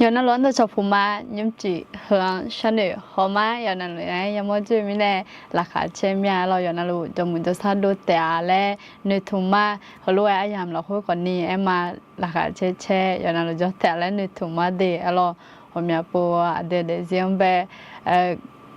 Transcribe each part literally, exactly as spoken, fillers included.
Yawqnavluf-anr dawqcawq puq ma, nymrcif heu-anr sharnoeq haw ma. Yawqnavluf-aer yamawr dzoer mirnae laqkhaq caer mir-a lawr. Yawqnavluf jawrmuiq jawrsar dov taef-a laer noeqtmq ma. Heulof-aer aryamq lafkhoer khawfni aerma laqkhaq caer caer yawqnavluf jawr taef-a laer noeqtmq ma de. Aerlawr, ghawqmya pov aqdui daefzir-anr bae,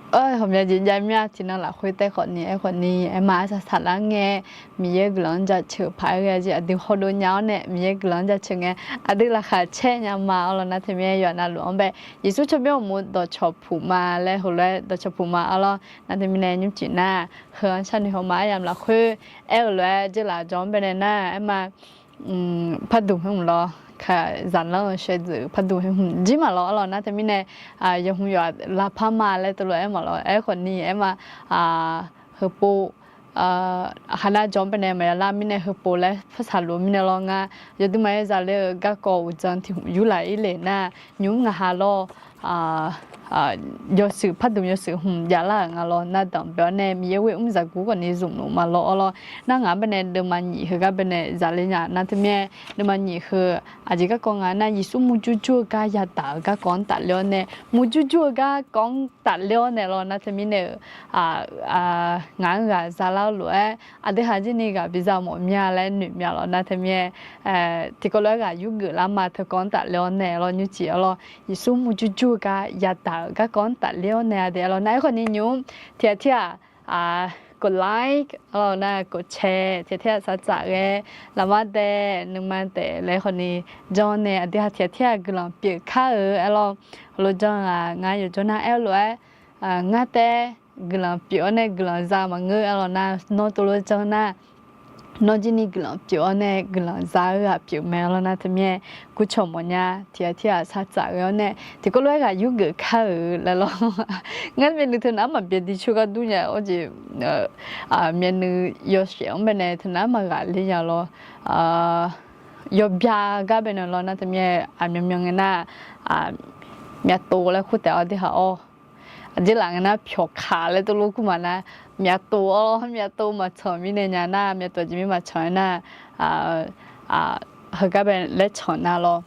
ghawqmya jeq jav mir-a. Tiqnan lafkhoer taef khawfni aer khawfni aerma arsaq saqlar ngae, Miqyaer guiqlanq-anr jaceuq paq-aer ghae jeq aqdui hawdov nya-awr nae Miqyaer guiqlanq-anr jaceuq ngae, aqdui laqkhaq caer nya ma. Aerlawr nar teumirnae yawqnavluf-anr bae Yeqsur tsawrmyanr uqmov dawqcawq puq ma laer heulof-aer dawqcawq puq ma. Aerlawr nar teumirnae nymrcif nar heu-anr sharnoeq haw ma. Aryamq lafkhoer aer-eu lof-aer jeurlaf jawr-anr bae nae nar aerma, parduq khoer hmq lawr, zaqlanr-eu shaevdzeuf parduq khoer hmq jir maqlawr. Aerlawr nar teumirnae yawhmq yawf lavpar ma laer teulof-aer maqlawr. Aer khawfni aerma, heupov, haqnav jawr-anr bae nae maqya lar mirnae heupov laer parsaq luf mirnae lawr ngar, yawduq maqya zaqler-eu garkawv uqdzan tiq hmq yurlaf-ir le nar, nymq-mr ngaq ha lawr, yawshuif parduq yawshuif hmq javlar-euq nga lawr. Nar danqbae-awr nae Miqyaer ghoer mr zaqguq khawfni zmq luf ma lawr. Aerlawr nar ngaq-anr bae nae deuvma nyif heugar bae nae zaqler nya nar teumirnae, deuvma nyif heu aqjeq garkawv nga nar Yeqsur murjur jur-eu gar yadaq-euq garkawv-anr tafler-awr nae, murjur jur-eu garkawv-anr tafler-awr nae lawr nar teumirnae-euq, ngaq-anr ghaq zalar-eu lof-aer aqdui haq jir ni ghaq biza mawf mir-a laer noeq mya lawr nar teumirnae, tiqkawv lof-aer ghaq yurgeuf lar ma teu kawv-anr tafler-awr nae lawr nymrcif-awr lawr Yeqsur murjur jur-eu gar yadaq-euq garkawv-anr tafler-awr nae aqdui lawr nar aerkhawfni nymq-mr tiq ghaq tir-aq, กดไลค์ aerlawr nar กดแชร์ tiq ghaq tir-aq saqtsaf ghae, lafma dae, nuima daef laer khawfni janr nae aqdui haq tiq ghaq tir-aq guiqlanq pyeuf kar-euq. Aerlawr heulof janr-aq ngar yawqjawr nar aer-eu lof-aer, ngar taef guiqlanq pyeuf-awr nae guiqlanq za maqngeur. Aerlawr nar nawr teulof janr nar nawr jir ni guiqlanq pyeuf-awr nae guiqlanq za-eu ghaq pyeuf mae. Aerlawr nar teumirnae gurcawq mawfnya tiq ghaq tir-aq saqtsaf ghae-awr nae tiqkawv lof-aer ghaq yurgeuf kar-euq laer lawr. Ngar myavnuiv teunav maqbyav di coer gar dur nya-awr jeq, myavnuiv yawshaef-anr bae nae teunav maqghaq le nya lawr. Yawbya gar bae nae lawr nar teumirnae aqmyanmyan ngae nar, myavtov laer kur taef-awr aqdui haq-awr, aqjeq laf ngae nar pyawqkaq laer teulof kur ma nar, myavtov-awr myavtov maqtsanq mirnae nya nar myavtov aqjeq mir maqtsanq-aer nar, heugar bae laer tsanq nar lawr.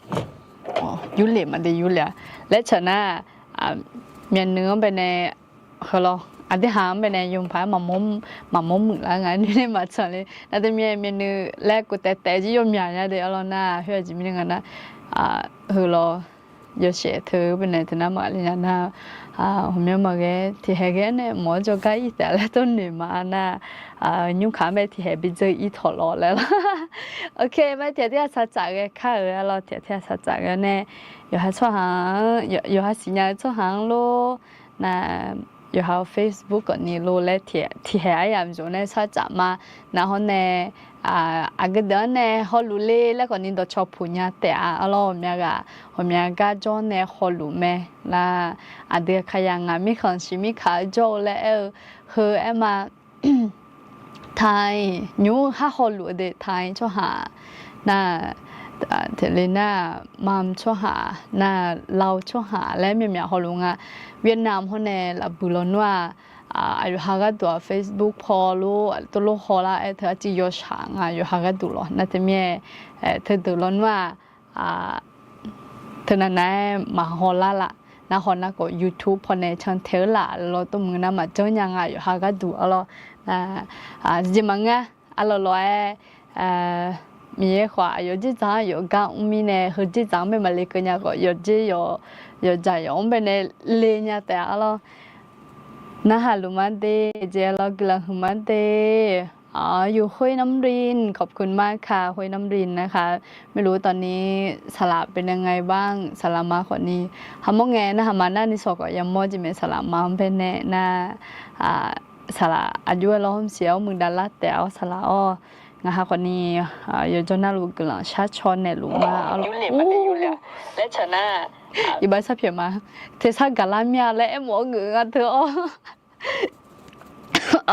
Yurlef maqde yurlef-a laer tsanq nar, myavnuiv-anr bae nae heu lawr aqdui haq-anr bae nae yawmuiq paq-aer maqmawr muiq lar nga nuinae maqtsanq le nar teumirnae myavnuiv laer kov taef taef jir yawmyaq nya de. Aerlawr nar khoer aqjeq mirnae nga nar, heu lawr yawshaef teu bae nae teunav maqle nya nar, ghawqmyanr maqghae tiqhae ghae-awr nae mawq-awr jawrgar ir taef laer tawrnoeq ma nar, nymrkaq-anr bae tiqhae bi dzeur ir tawq lawr laer lawr. Ok, ma tiq ghaq tir-aq saqtsaf ghae kar-euq. Aerlawr tiq ghaq tir-aq saqtsaf ghae-awr nae yawqha tsawrhaq-anr, yawqha siqnya-eu tsawrhaq-anr lor, nar yawqha-eu Facebook khawfni lor laer tiqhae aryamq zmq nae saqtsaf ma. Nar hawr nae aqgeu deuq-anr nae hawluf le laer khawfni dawqcawq puq nya taef-a. Aerlawr ghawqmya ghaq ghawqmya gar jawr nae hawluf mae nar, aqdui kaq yaq ngaq mirkhanq shiq mirkaq-eu jawr-eu laer aer-eu heu aer ma. Taiq nymr har hawluf-eu de taiq tsawrhaq nar, taqle nar mam tsawrhaq nar, lao tsawrhaq laer myaqmyaq hawluf nga. Vietnam hawr nae lafbuiq lawnmr-aq, aqyawf ha gharduq-aq Facebook paw lor tov lor haw lar aer teu arciv yawshaq nga yawf ha gharduq lawr nar teumirnae, teudeuq lawnmr-aq, teunav nav-aer maqhaw lar laf. Nar haw nar khawf YouTube paw nae cantae-eu laf lawr tov muiq nar maqjanr nya nga yawf ha gharduq-a lawr. Jeq maqngeur-a, arlawq lawq-aer, Miqyaer khawf aqyawf dzerdzaq-anr yawf gar mr mirnae heu dzerdzaq-anr bae maqle keuv nya khawf yawqdzer yawqdzaq yawq-anr bae nae le nya taef-a lawr. Narhaq luf mar de, jeq lawr guiqlanq huiq mar de. อยู่ห้วยน้ำริน ขอบคุณมากค่ะ ห้วยน้ำรินนะคะ ไม่รู้ตอนนี้สาระเป็นยังไงบ้าง สาระมาขอนี้ hamawr ngae narhaq ma nar ni sawq khawf yamawr jeq mae saqlaq ma-anr bae nae nar, saqlaq aqjox-aer lawr hmq siq-awr muiqdav lar taef-awr saqlaq-awr, ngaq ha khawf ni yawjawr narluf guiqlanq shar caw naeqluf ma. Iqbax sharpyaeq ma, tersar gaqlar mir-a laer aermawf-awr geuf nga teu-awr.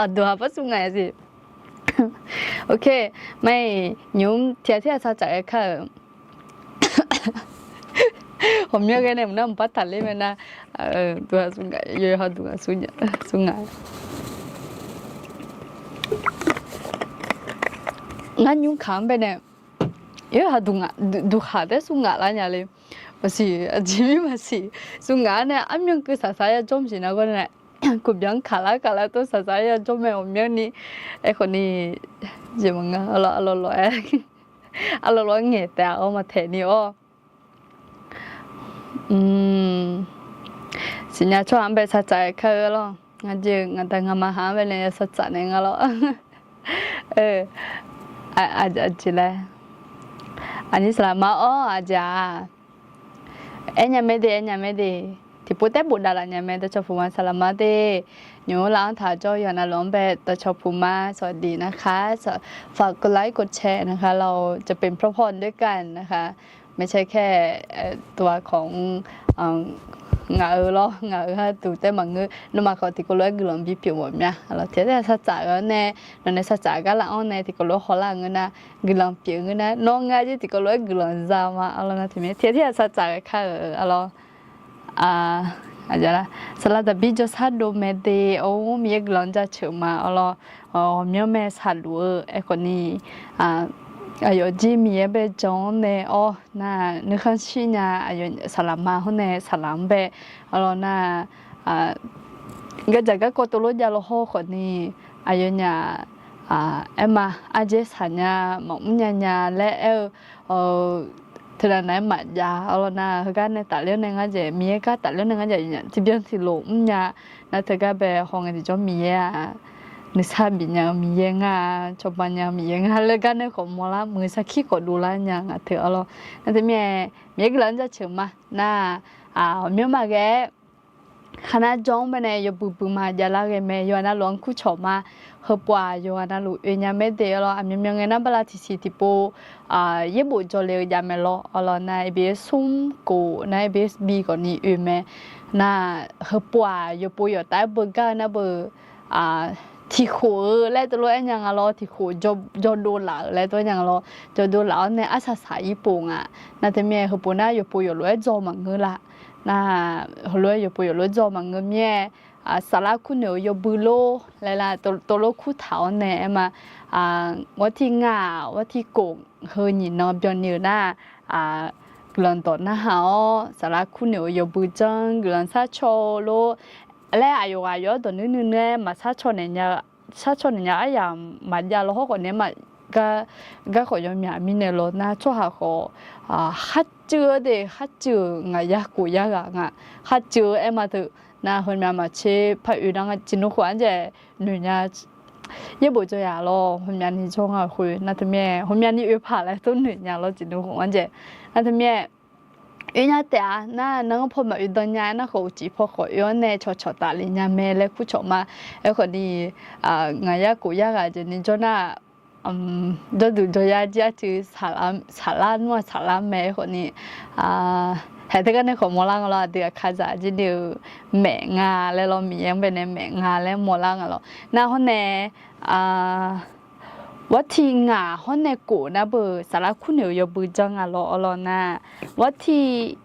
Aqduq haq par sur ngaq-a siq. Ok, mar-iq nymq-mr tiq ghaq tir ghaq saqtsaf ghae kar-euq. Ghawqmyanr ghae nae mq nar mq par taqler mae nar, yawqha duq ngaq sur ngaq. Ngar nymr kaq-anr bae nae yawqha duq khaq taer sur ngaq lar nya le. Maqsiq, aqjeq mir maqsiq. Suf ngaq-anr nae armyanr keuv saqsaq-aer yajawr maqsiq nar gawr nae, kuqbyan kaqlar kaqlar tov saqsaq-aer yajawr mae awqmyanrni. Aerkhawfni, jeq maqnga arlawq arlawq lof-aer, arlawq lof-aer ngaeq taef-a awr maqtaeq ni-awr. Siqnya tsawrhaq-anr bae saqtsaf-aer kar-eu arlawq. Ngar jeq ngaq da ngaq ma haq-anr bae nae ya saqtsaf naeq nga lawr. Aqjeq laer, aqnyir saqlaqma-awr aqjeq-aq, aernya mae de, aernya mae de. Tiqpov taer bofdav laf nya mae dawqcawq puq ma saqlaqma de. Nymq-mr laf-anr taq jawr yawqha navluf-anr bae dawqcawq puq ma สวัสดีนะคะ ฝากกดไลค์กดแชร์นะคะ เราจะเป็นพระพรด้วยกันนะคะ ไม่ใช่แค่ตัวของ ngaq-euq lawr, ngaq-euq har duq taer maqngeur, nawmaf khawf tiqkawv lof-aer guiqlanq bipyeuf mawf mya. Arlawq tiqghaq tiqghaq saqtsaf-eu-anr nae, nawq nae saqtsaf gar laf-anr nae tiqkawv lof-aer hawlar-eu ngeur nar, guiqlanq pyeuf ngeur nar, nawr ngar jir tiqkawv lof-aer guiqlanq za ma. Arlawq nar teumirnae tiqghaq tiqghaq saqtsaf-aer kar-eu arlawq. Saqlaq daqbir jawrshar dov mae de. Or, Miqyaer guiqlanq jaceuq ma arlawq. Ghawqmyanr mae saqluf-eu aerkhawfni, aqyawf jir Miqyaer bae jan-anr nae awr nar, nuikhanr shir nya, aqyawf saqlaqma hawr nae saqlaq-anr bae arlawq nar, gardzaq garkawv tov lof jav law hawr khawfni, aqyawfnyaf aerma ardzaer saq nya, maqmr nya nya laer aer-eu, teunav nav-aer maqjav arlawq nar, heugar nae tafler-awr nae ngar jeq, Miqyaer gar tafler-awr nae ngar jeq, tiqbyan tiqlof mrnya nar, teugar bae haw ngae tiqjawr Miqyaer-aq, nuisar bifnya-eu Miqyaer nga, cawba nya-eu Miqyaer nga laer gar nae khawf mawrlar, muiq sarkir khawf dovlar nya ngaq teu arlawq. Nar teumirnae Miqyaer guiqlanq-anr jaceuq ma nar, ghawqmyanr maqghae-aer kharnar jawr-anr bae nae yawbui bui ma javlar ghae mae. Yawqha navluf-anr kurcawq ma. Heupov-aq yawqha navluf oe nya mae de arlawq. Aqmyanmyan ngae nar bala tiqsiq tiqpov yaerbof jawle-eu jav mae lawr arlawq nar, iqbir smr kof nar iqbir bi khawfni oe mae. Nar heupov-aq yawqpov yawqtaf-aer beugar-eu nar beu tiqkhof-eu laer teulof-aer nya nga lawr, tiqkhof jawrdov laf-euq laer teulof-aer nya nga lawr, jawrdov laf-awr nae arsaq saq-ir pov nga. Nar teumirnae heupov nar yawqpov yawqlof-aer dzaw maqngeur la. Nar heulof-aer yawqpov yawqlof-aer dzaw maqngeur mirnae, saflar kurnoeq-eu yawbui lor laer la, tov lof kurtaq-awr nae aerma, ghawrtiq ngaq ghawrtiq kof heu nyiq nan byanni-euq nar, guiqlanq dawq narhaq-awr saflar kurnoeq-eu yawbui janr guiqlanq sharcaw-eu lor laer aqyawf ghaq yawf-anr dawq nuir nuir nuir-aer maqsharcaw naeq nya, sharcaw naeq nya aryamq maqjav law hawr khawfni aerma, gar khawf yawmyaq mirnae law nar tsawrhaq khawf kharcuiv-eu de, kharcuiv-euq ngaq yar kof yar ghaq nga, kharcuiv-eu aerma teu nar heumya maqtser par oe nar nga, tiqnmr khof-anr jaeq noeq nya. Yaerbof jawr yaq lawr, heumyani jawr nga khoer nar teumirnae heumyani oe paq laer tov noeq nya lawr, tiqnmr khof-anr jaeq nar teumirnae oe nya taef-a nar, nanr paw maqoe dan nya-aer nar khawf uqcif paw khawf oe-awr nae cawqcawq tafle nya mae laer kurcawq ma. Aerkhawfni ngaq yar kof yar ghaq jeq ni jawr nar, jawrduq jawryar jir arcuiv saqlar nmr-aq saqlar mae. Aerkhawfni haeq teugar nae khawf mawrlar nga lawr, aqdui aqkazaq jir ni-eu maeq nga laer lawr, Miqyaer-anr bae nae maeq nga laer mawrlar nga lawr. Nar hawr nae ghawrtiq ngaq hawr nae kof nar beu saflar kurnoeq-eu yawbui janr nga lawr arlawq nar, ghawrtiq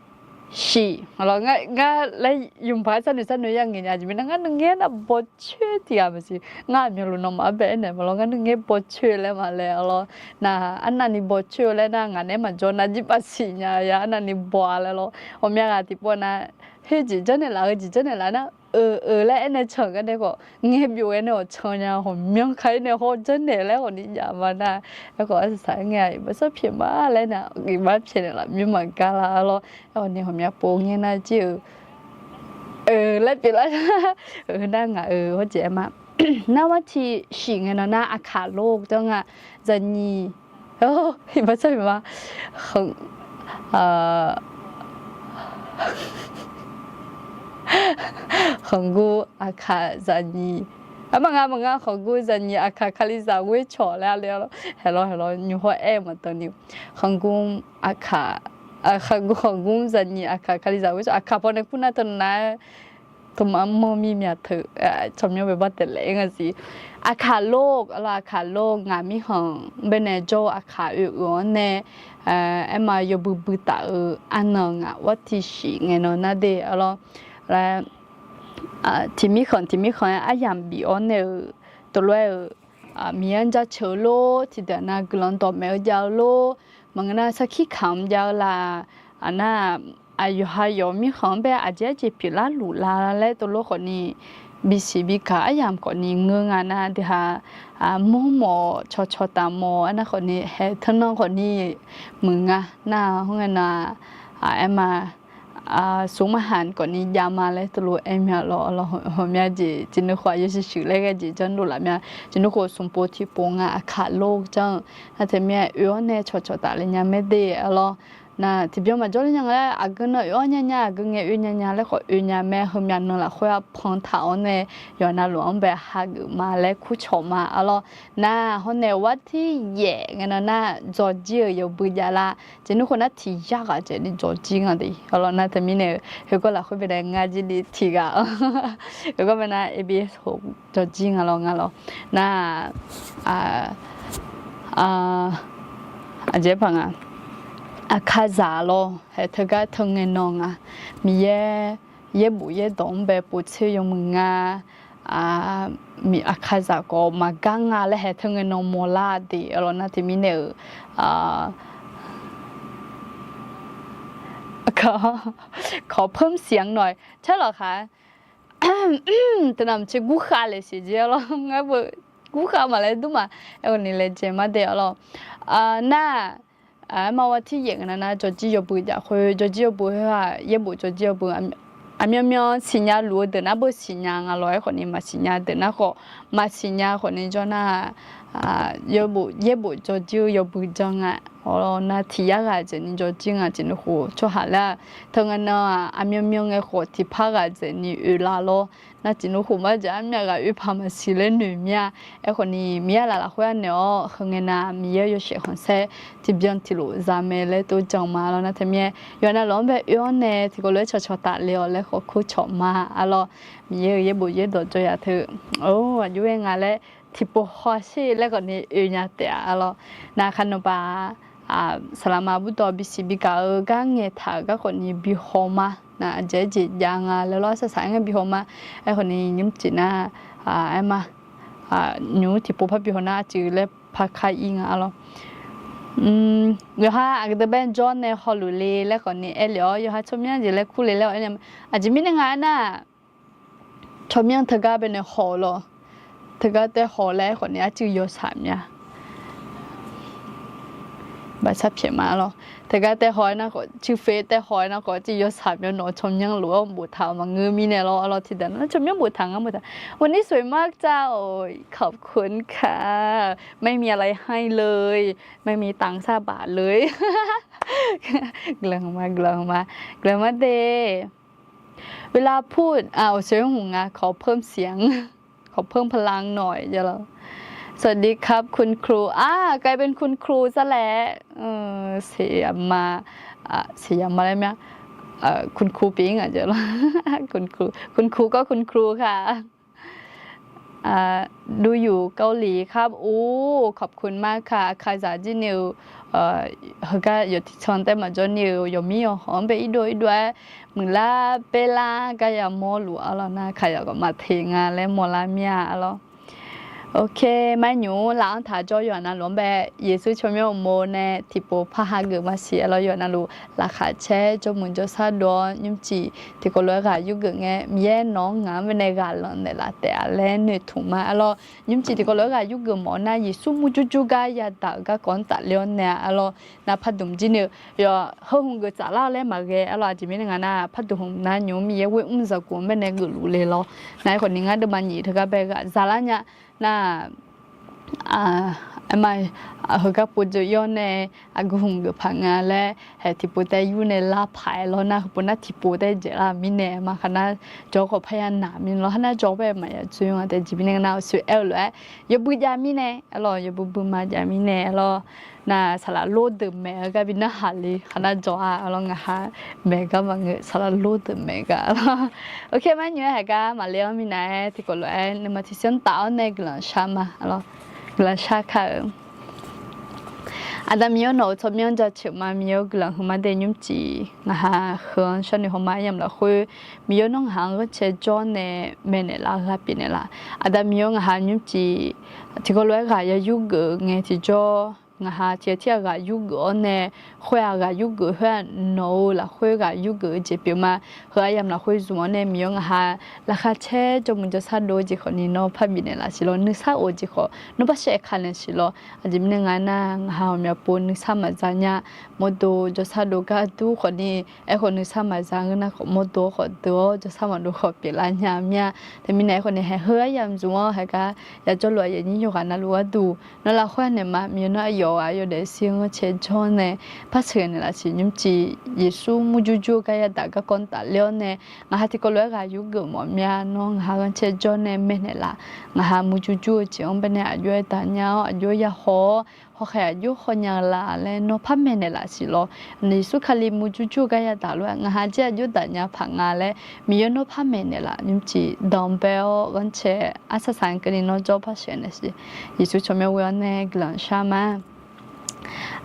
shif lawr, ngar laer yumq paq-aer sharnoeq sharnoeq ya ngaeq nya jeq mirnae ngar nuingaer nar bawcoer tiq ghaq maqsiq. Ngar aqmyanluf nawmaf-anr bae aernaeq ma lawr, ngar nuingaer bawcoer laer ma laer arlawq. Nar arnavni bawcoer-eu laer nar ngaq naeq-aer maqjawr nar jir baqsiq nya ya, arnavni baw-a laer lawr. Ghawqmya ghaq tiqpov nar, heu jeq janrnaeq laf, heu jeq janrnaeq laf nar, eu eu laer aernaeq can gar nae khawf ngae byov ghae nae awq can nya, ghawqmyanr ka-ir nae hawr janrnaeq laer khawfni jav ma nar. Aerkhawf arsaq saq-aer ngae-a iqbax sar pyaeq ma laer nar, iqbax pyaeqnaeq laf myanr maqgar la arlawr. Aerkhawfni ghawqmya pov ngae nar jir-eu laer pyeuflar, eu nar ngaq-euq hawr jeq aer ma. Nar ghawrtiq shif ngae nan nar aqkaq lor janr nga, zaqnyiq, iqbax sar pyaeq ma, khanqgur aqkaq zaqnyiq, arma nga maqnga, khanqgur zaqnyiq aqkaq kalizaq ghoer cawq laer le, haeqlawr haeqlawr nymr hawr aer-eu maqdan ni, khanqgur aqkaq, khanqgur khanqgur zaqnyiq aqkaq kalizaq ghoer cawq, aqkaq pawnae kur nar teunav-aer teumaq manr mir myav teu, tsawrmyanr bae bar taef laef-aer nga siq. Aqkaq lor, aqkaq lor, ngaq mirkhanq baenae jawr-eu aqkaq oe-euq-anr nae, aerma yawbui bui taf-eu arnan ngaq ghawrtiq shif ngae nan nar de arlawr. Laer, tiq mirkhanq tiq mirkhanq-aer aryamq bif-awr nae-euq teulof-aer-euq, Miqyaer-anr jaceuq-eu lor, tiqdeuq nav guiqlanq dawqmaeq-eu jav-eu lor, maqngeur nar sarkir kamq jav-eu laf, aqnar Aqyawf ha yawf mirkhanq-anr bae aqjeq arjeq pyeuflar luf la laer tov lof khawfni, bisiq bikaq aryamq khawfni ngeur nga nar, deuq ha mawrmawf cawqcawq taf mawf aernar khawfni, haeq teunan khawfni muiq nga nar, hawr ngae nar, aerma smr marhaq khawfni jav ma laer tov lof aer mya lawr. Aqlawq hawqmya jeq tiqnuv khof aqyawf shuif shuif laer ghae jeq janr dov laf mya. Tiqnuv khof smq pov tiqpov nga aqkaq lor janr-eu. Nar teumirnae oe-awr nae cawqcawq taf le nya maerde aqlawq. Nar tiqbyan maqjawr ler nya nga laer, aqgeu nan oe-awr nyanya, aqgeu ngae oe nyanya laer khawf oe nya mae. Heumya nan lafkhoer-a pan taq-awr nae yawqha navluf-anr bae hageuf ma laer kurcawq ma aqlawq. Nar hawr nae war tir yaef ngae nan nar, dzawrjir-euq yawbui jav lar. Tiqnuv khof nar tiq yar ghaq dzaeqni dzawrjir nga de aqlawq. Nar teumirnae-euq heugawr lafkhoer bae nae ngar jir ni tiq ghaq-a. Heugawr bae nar A B S khof dzawrjir nga lawr nga lawr. Nar aqjeq paq nga, aqkaqzaq lawr haeq teugar teu ngae nan nga. Miqyaer yaerbof yaerdawq-anr bae povtser yawmuiq nga. Aqkaqzaq khawf maqgar nga laer haeq teu ngae nan mawrlar de aqlawq. Nar teumirnae-euq ขอเพิ่มเสียงหน่อย tsawrlawq khaq. Teunav maqtser gurkhav le siq jir aqlawq. Ngar beu gurkhav maqlaer dur ma. Aerkhawfni laejae ma de aqlawq. Nar aerma war tir yaef nga nar, dzawrjir yawbui jav khoer, dzawrjir yawbui khoer-aq yaerbof dzawrjir yawbui aqmyanmyan siqnya luf-eu deuq nar beu siqnya nga lawr. Aerkhawfni maqsiqnya deuq nar khawf, maqsiqnya khawfni jawr nar, yaerbof yaerbof dzawrjir-eu yawbui janr nga. Awr nar tiq yar ghaq dzaeqni dzawrjir nga. Tiqnuv khof tsawrhaq laer-aq teu ngae nan-aq aqmyanmyan ngae khawf tiqpar ghaq dzaeqni oe la lawr. Nar tiqnuv khof marjaq armyav ghaq oe paq maqsiq laer noeq mir-a. Aerkhawfni Miqyaer laf lafkhoer-a naeq-awr, heu ngae nav Miqyaer-euq yawshaef khanqsaer tiqbyan tiqlof za mae laer tov jan ma lawr. Nar teumirnae yawqha navluf-anr bae oe-awr nae tiqkawv lof-aer cawqcawq taf le-awq laer khawf kurcawq ma aqlawq. Miqyaer-euq yaerbof yaerdawq jawr ya teu. Or aqjox-aer nga laer tiqpov hawsher laer khawfni oe nya taef-a aqlawq. Nav khanqnanq baq saqlaqma burdawv bisiq bigaq-eu gar ngaeqtaq-euq gar khawfni bi haw ma. Nav aqjeq-aer jeq jav nga laer lawr, saqsaq-aer ngae bi haw ma. Aerkhawfni nymrcif nar, aerma, nymr tiqpov par bi haw nar arcuiv laer par kar ir nga aqlawq. Yawqha aqgeu deuq bae jawr nae hawluf le laer khawfni aerle-awr, yawqha tsawrmyanr jeq laer kur le laer aer, aqjeq mirnae nga aernar, tsawrmyanr teugar bae nae haw-eu lawr. Teugar tae haw laer aerkhawfni arcuiv yawshaq mya. Baqsar pyaeq ma lawr. Teugar tae haw-aer nar khawf, cuiv fe tae haw-aer nar khawf, arcuiv yawshaq mya nawq-eu tsawrmyanr lof-aer boftaq-euq maqngeur mirnae lawr aqlawq. Tiqdaq nar tsawrmyanr boftaq ngar boftaq. วันนี้สวยมากจ้า โอ้ย ขอบคุณค่ะ ไม่มีอะไรให้เลย ไม่มีตังค์สักบาทเลย Guiqlanq ma, guiqlanq ma, guiqlanq ma de. เวลาพูด อ่ะ โอเค หูงา ขอเพิ่มเสียง ขอเพิ่มพลังหน่อย เดี๋ยวเรา สวัสดีครับคุณครู อ่า กลายเป็นคุณครูซะแล้ว เออ เสียมา อ่ะ เสียมาแล้วไหม เอ่อ คุณครูปิ๊งอ่ะ เดี๋ยวเรา คุณครู คุณครูก็คุณครูค่ะ ดูอยู่เกาหลีครับ โอ้ ขอบคุณมากค่ะ Aqkaqzaq jir ni-eu, heugar yawqtiqcan tae maqjawr ni-eu yawqmir yawqhawq-anr bae irdov irdov-aer muiqlar paerlar gar yamawr luf aqlawq. Nar kaqyaq khawf maqteq nga laer mawrlar mir-a aqlawq. Ok, mar nymr laf-anr taq jawr yawqha navluf-anr bae Yeqsur tsawrmyanr uqmov nae tiqpov par hageuf maqsiq aqlawq. Yawqha navluf laqkhaq caer jawrmuiq jawrshar dov-awr nymrcif tiqkawv lof-aer ghaq yurgeuf ngae, Miqyaer nawq-anr ngaq-anr bae nae ghaq lanq naeqlaf taef-a laer noeqtmq ma aqlawq. Nymrcif tiqkawv lof-aer ghaq yurgeuf mawf-eu nar, Yeqsur murjur jur gar yadaq-euq garkawv-anr tafler-awr nae aqlawq. Nar pardmq jir ni-eu yawq heu hmq geuf tsaflar-awr laer maqghae aqlawq. Aqjeq mirnae nga nar, pardmq hmq nar nymr Miqyaer ghoer mr zaqguq-anr bae nae geufluf le lawr. Nar aerkhawfni ngar deuvma nyiq teugar bae ghaq zalar nya nar, aerma, heugar pov jeuq yawr nae aqgeu hmq geuf paq nga laer haeq tiqpov tae yur nae lar paq-aer lawr. Nar heupov nar tiqpov tae dzaeqlar mirnae ma. Khaqnar jawr khawf parya naq mirnae lawr. Khaqnar jawr bae maqya dzoer nga tae jeq mirnae nar, uqshoe aer-eu lof-aer yawbui jav mirnae aqlawq, yawbui bui ma jav mirnae aqlawq. Nar saqlaq lor deuq maeq-eu gar bi narhaq le. Khaqnar jawr-a aqlawq, ngaqha maeq gar maqngeur, saqlaq lor deuq maeq gar aqlawq. Ok, mar nymr-aer haq gar maqle-anr minav-aer tiqkawv lof-aer nuima tiqsiq-anr taf-awr nae guiqlanq shar ma aqlawq. Guiqlanq shar kar-euq. Aqda Miqyaer nawq-euq tsawrmyanr jaceuq ma. Miqyaer-or, guiqlanq huiqma de. Nymrcif ngaqha heu-anr sharnoeq hawma yamq lafkhoer, Miqyaer nawr ngaqha-anr ghanrcae jawr nae maeqnaeq lar, ghaq pyeuf naeq lar. Aqda Miqyaer-or, ngaqha nymrcif tiqkawv lof-aer ghaq ya yurgeuf ngae tiqjawr ngaqha tiqghaq tirghaq ghaq yurgeuf-awr nae, khoer-aq ghaq yurgeuf khoer-aq nawq-euq lafkhoer ghaq yurgeuf-eu jeq pyeuf ma. Heu aryamq lafkhoer zmq-awr nae Miqyaer ngaqha laqkhaq caer jawrmuiq jawrshar dov-eu jeq khawfni nawr parbif naeqlaf siq lawr. Nuisar of-eu jeq khawf nawr par shaev ka naeq siq lawr. Aqjeq mirnae nga nar, ngaqha ghawqmya pov nuisar maqza nya. Mawrdo jawrshar dov gar dur khawfni, aerkhawf nuisar maqza ngeur nar khawf mawrdo khawf deuq-awr jawrshar maqdov khawf pyeuflar nya mir-a. Teumirnae aerkhawfni haeq heu aryamq zmq-awr haeq gar yajawrluf aqyuif aqnyir yawqghaq navluf gharduq nawr lafkhoer naeq ma. Miqyaer nawr aqyawf-aq yawdaef shir-eu ghanrcae jawr nae par sheuqghae naeqlaf siq. Nymrcif Yeqsur murjur jur-eu gar yadaq-eu garkawv-anr tafler-awr nae, ngaqha tiqkawv lof-aer ghaq yurgeuf mawf mir-a. Nawr ngaqha ghanrcae jawr nae maeqnaeq laf. Ngaqha murjur jur-eu jeq-anr baenae aqjox-aer daq nya-awr aqjox-aer yahaw-awr hawkhaeq aqjox khawnya-eu la laer nawr par maeqnaeq laf siq lawr. Yeqsur Kali murjur jur-eu gar yadaq lof-aer ngaqha jir aqjox daq nya paq nga laer Miqyaer nawr par maeqnaeq laf. Nymrcif danqbae-awr ghanrcae arsaq saq-anr keuvni nawr jawr par sheuqghae naeq siq. Yeqsur tsawrmyanr ghoe-awr nae guiqlanq shar ma.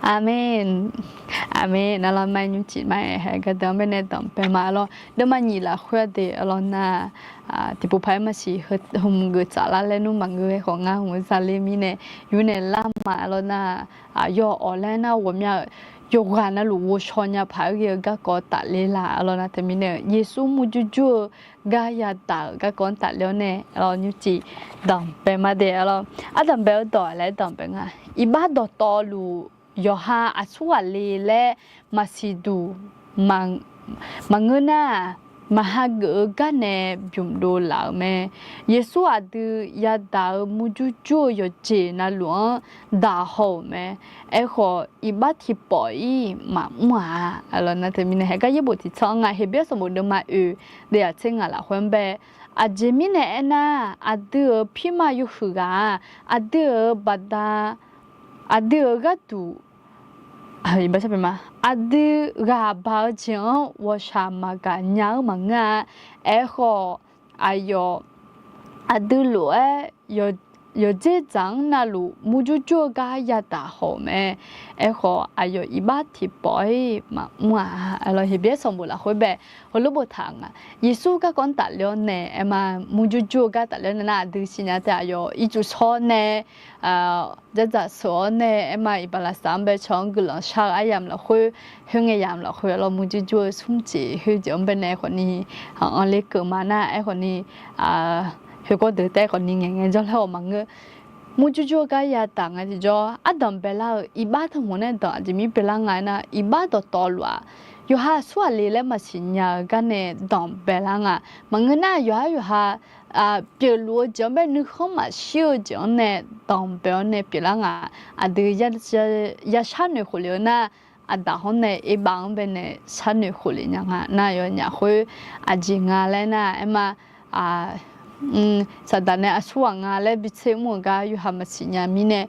Aqmeq. Aqmeq. Navlaq ma nymrcif ma-aer haeq gardeuq-anr baenae danqbae ma lawr. Deuvma nyiq lafkhoer de-a lawr nar, tiqpov paq-aer maqsiq heu hmq geuf tsaf lar laer nmr maqngeur-aer khawf ngar hmq-eu zale mirnae yur naeq lar ma lawr nar, aqyawf-awq laer nar ghawqmya-euq yawqghaq navluf ghovshaw nya paq-aer ghae-eu garkawv tafler laf-a lawr nar teumirnae-euq Yeqsur murjur jur-eu gar yadaq-euq garkawv-anr tafler-awr nae lawr nymrcif danqbae ma de-a lawr. Ardanqbae-eu dawq laer danqbae nga. Iqbax dawqtawvluf yawqha aqsur ghaq le laer maqsiq duq maqngeur nar-aq, maqha geuf-eu gar nae bymq dov laf-euq mae. Yeqsur aqdui yadaq-eu murjur jur-eu yawqjeq navluf-anr daq haw-euq mae. Aerkhawf iqbax tiqpawf-ir maqmr-a. Aqlawq nav teumirnae haeq gar yaerbof tiqtsanr-anr nga Heqbyaer sanqbof deuvma oeq deuvzaq tser ngaq lafkhoer-anr bae. Aqjeq mirnae aernar, aqdui-euq pirma yawhuiq ghaq-aq, aqdui-euq baqda aqdui-euq gharduq, aqdui ghaq baq-eu jeq-anr ghawqshaq maqgaq nya-eu maqngeur-a. Aerkhawf, aqyawf aqdui lof-aer yawqdzer dzaq-anr navluf murjur jur-eu gar yadaq haw-euq mae. Aerkhawf, aqyawf iqbax tiqpawf-ir maqmr-a. Aqlawq Heqbyaer sanqbof lafkhoer bae heulof boftaq nga. Yeqsur garkawv-anr tafler-awr nae aerma, murjur jur-eu gar tafler-awr nae nar aqdui siqnya taef aqyawf ircuf shawr-awr nae, dzardzaq sheuq-awr nae aerma iqbax lafsaf-anr bae cawq-anr guiqlanq shar-eu aryamq lafkhoer, khoerngae yamq lafkhoer lawr murjur jur-eu smr jeq khoer jeq-anr baenae khawfni anqler keuv ma nar aerkhawfni, khoergawr deuq taef khawfni ngaeqngae jawrlar-awq maqngeur. Murjur jur-eu gar yadaq nga tiqjawr ardanq baelar-eu iqbax tanqhmq nae danq aqjeq mir baelar nga aernar, iqbax dawqtawvluf-aq, yawqha aqsur aqli laer maqsiq nya-eu gar nae danq baelar nga. Maqngeur nar yawqha yawqha pyeufluf-eu jeq-anr bae nuikhanr maqshir-eu jeq-anr nae danq bae-awr nae pyeuflar nga. Aqdui ya sharnoeq khofle-eu nar, aqdaq hawr nae erbav-anr baenae sharnoeq khofle nya nga nar yawnyaf khoer aqjeq nga laer nar aerma, saqdaq nae aqsur ghaq nga laer bitser mr-eu gar yawqha maqsiq nya mirnae,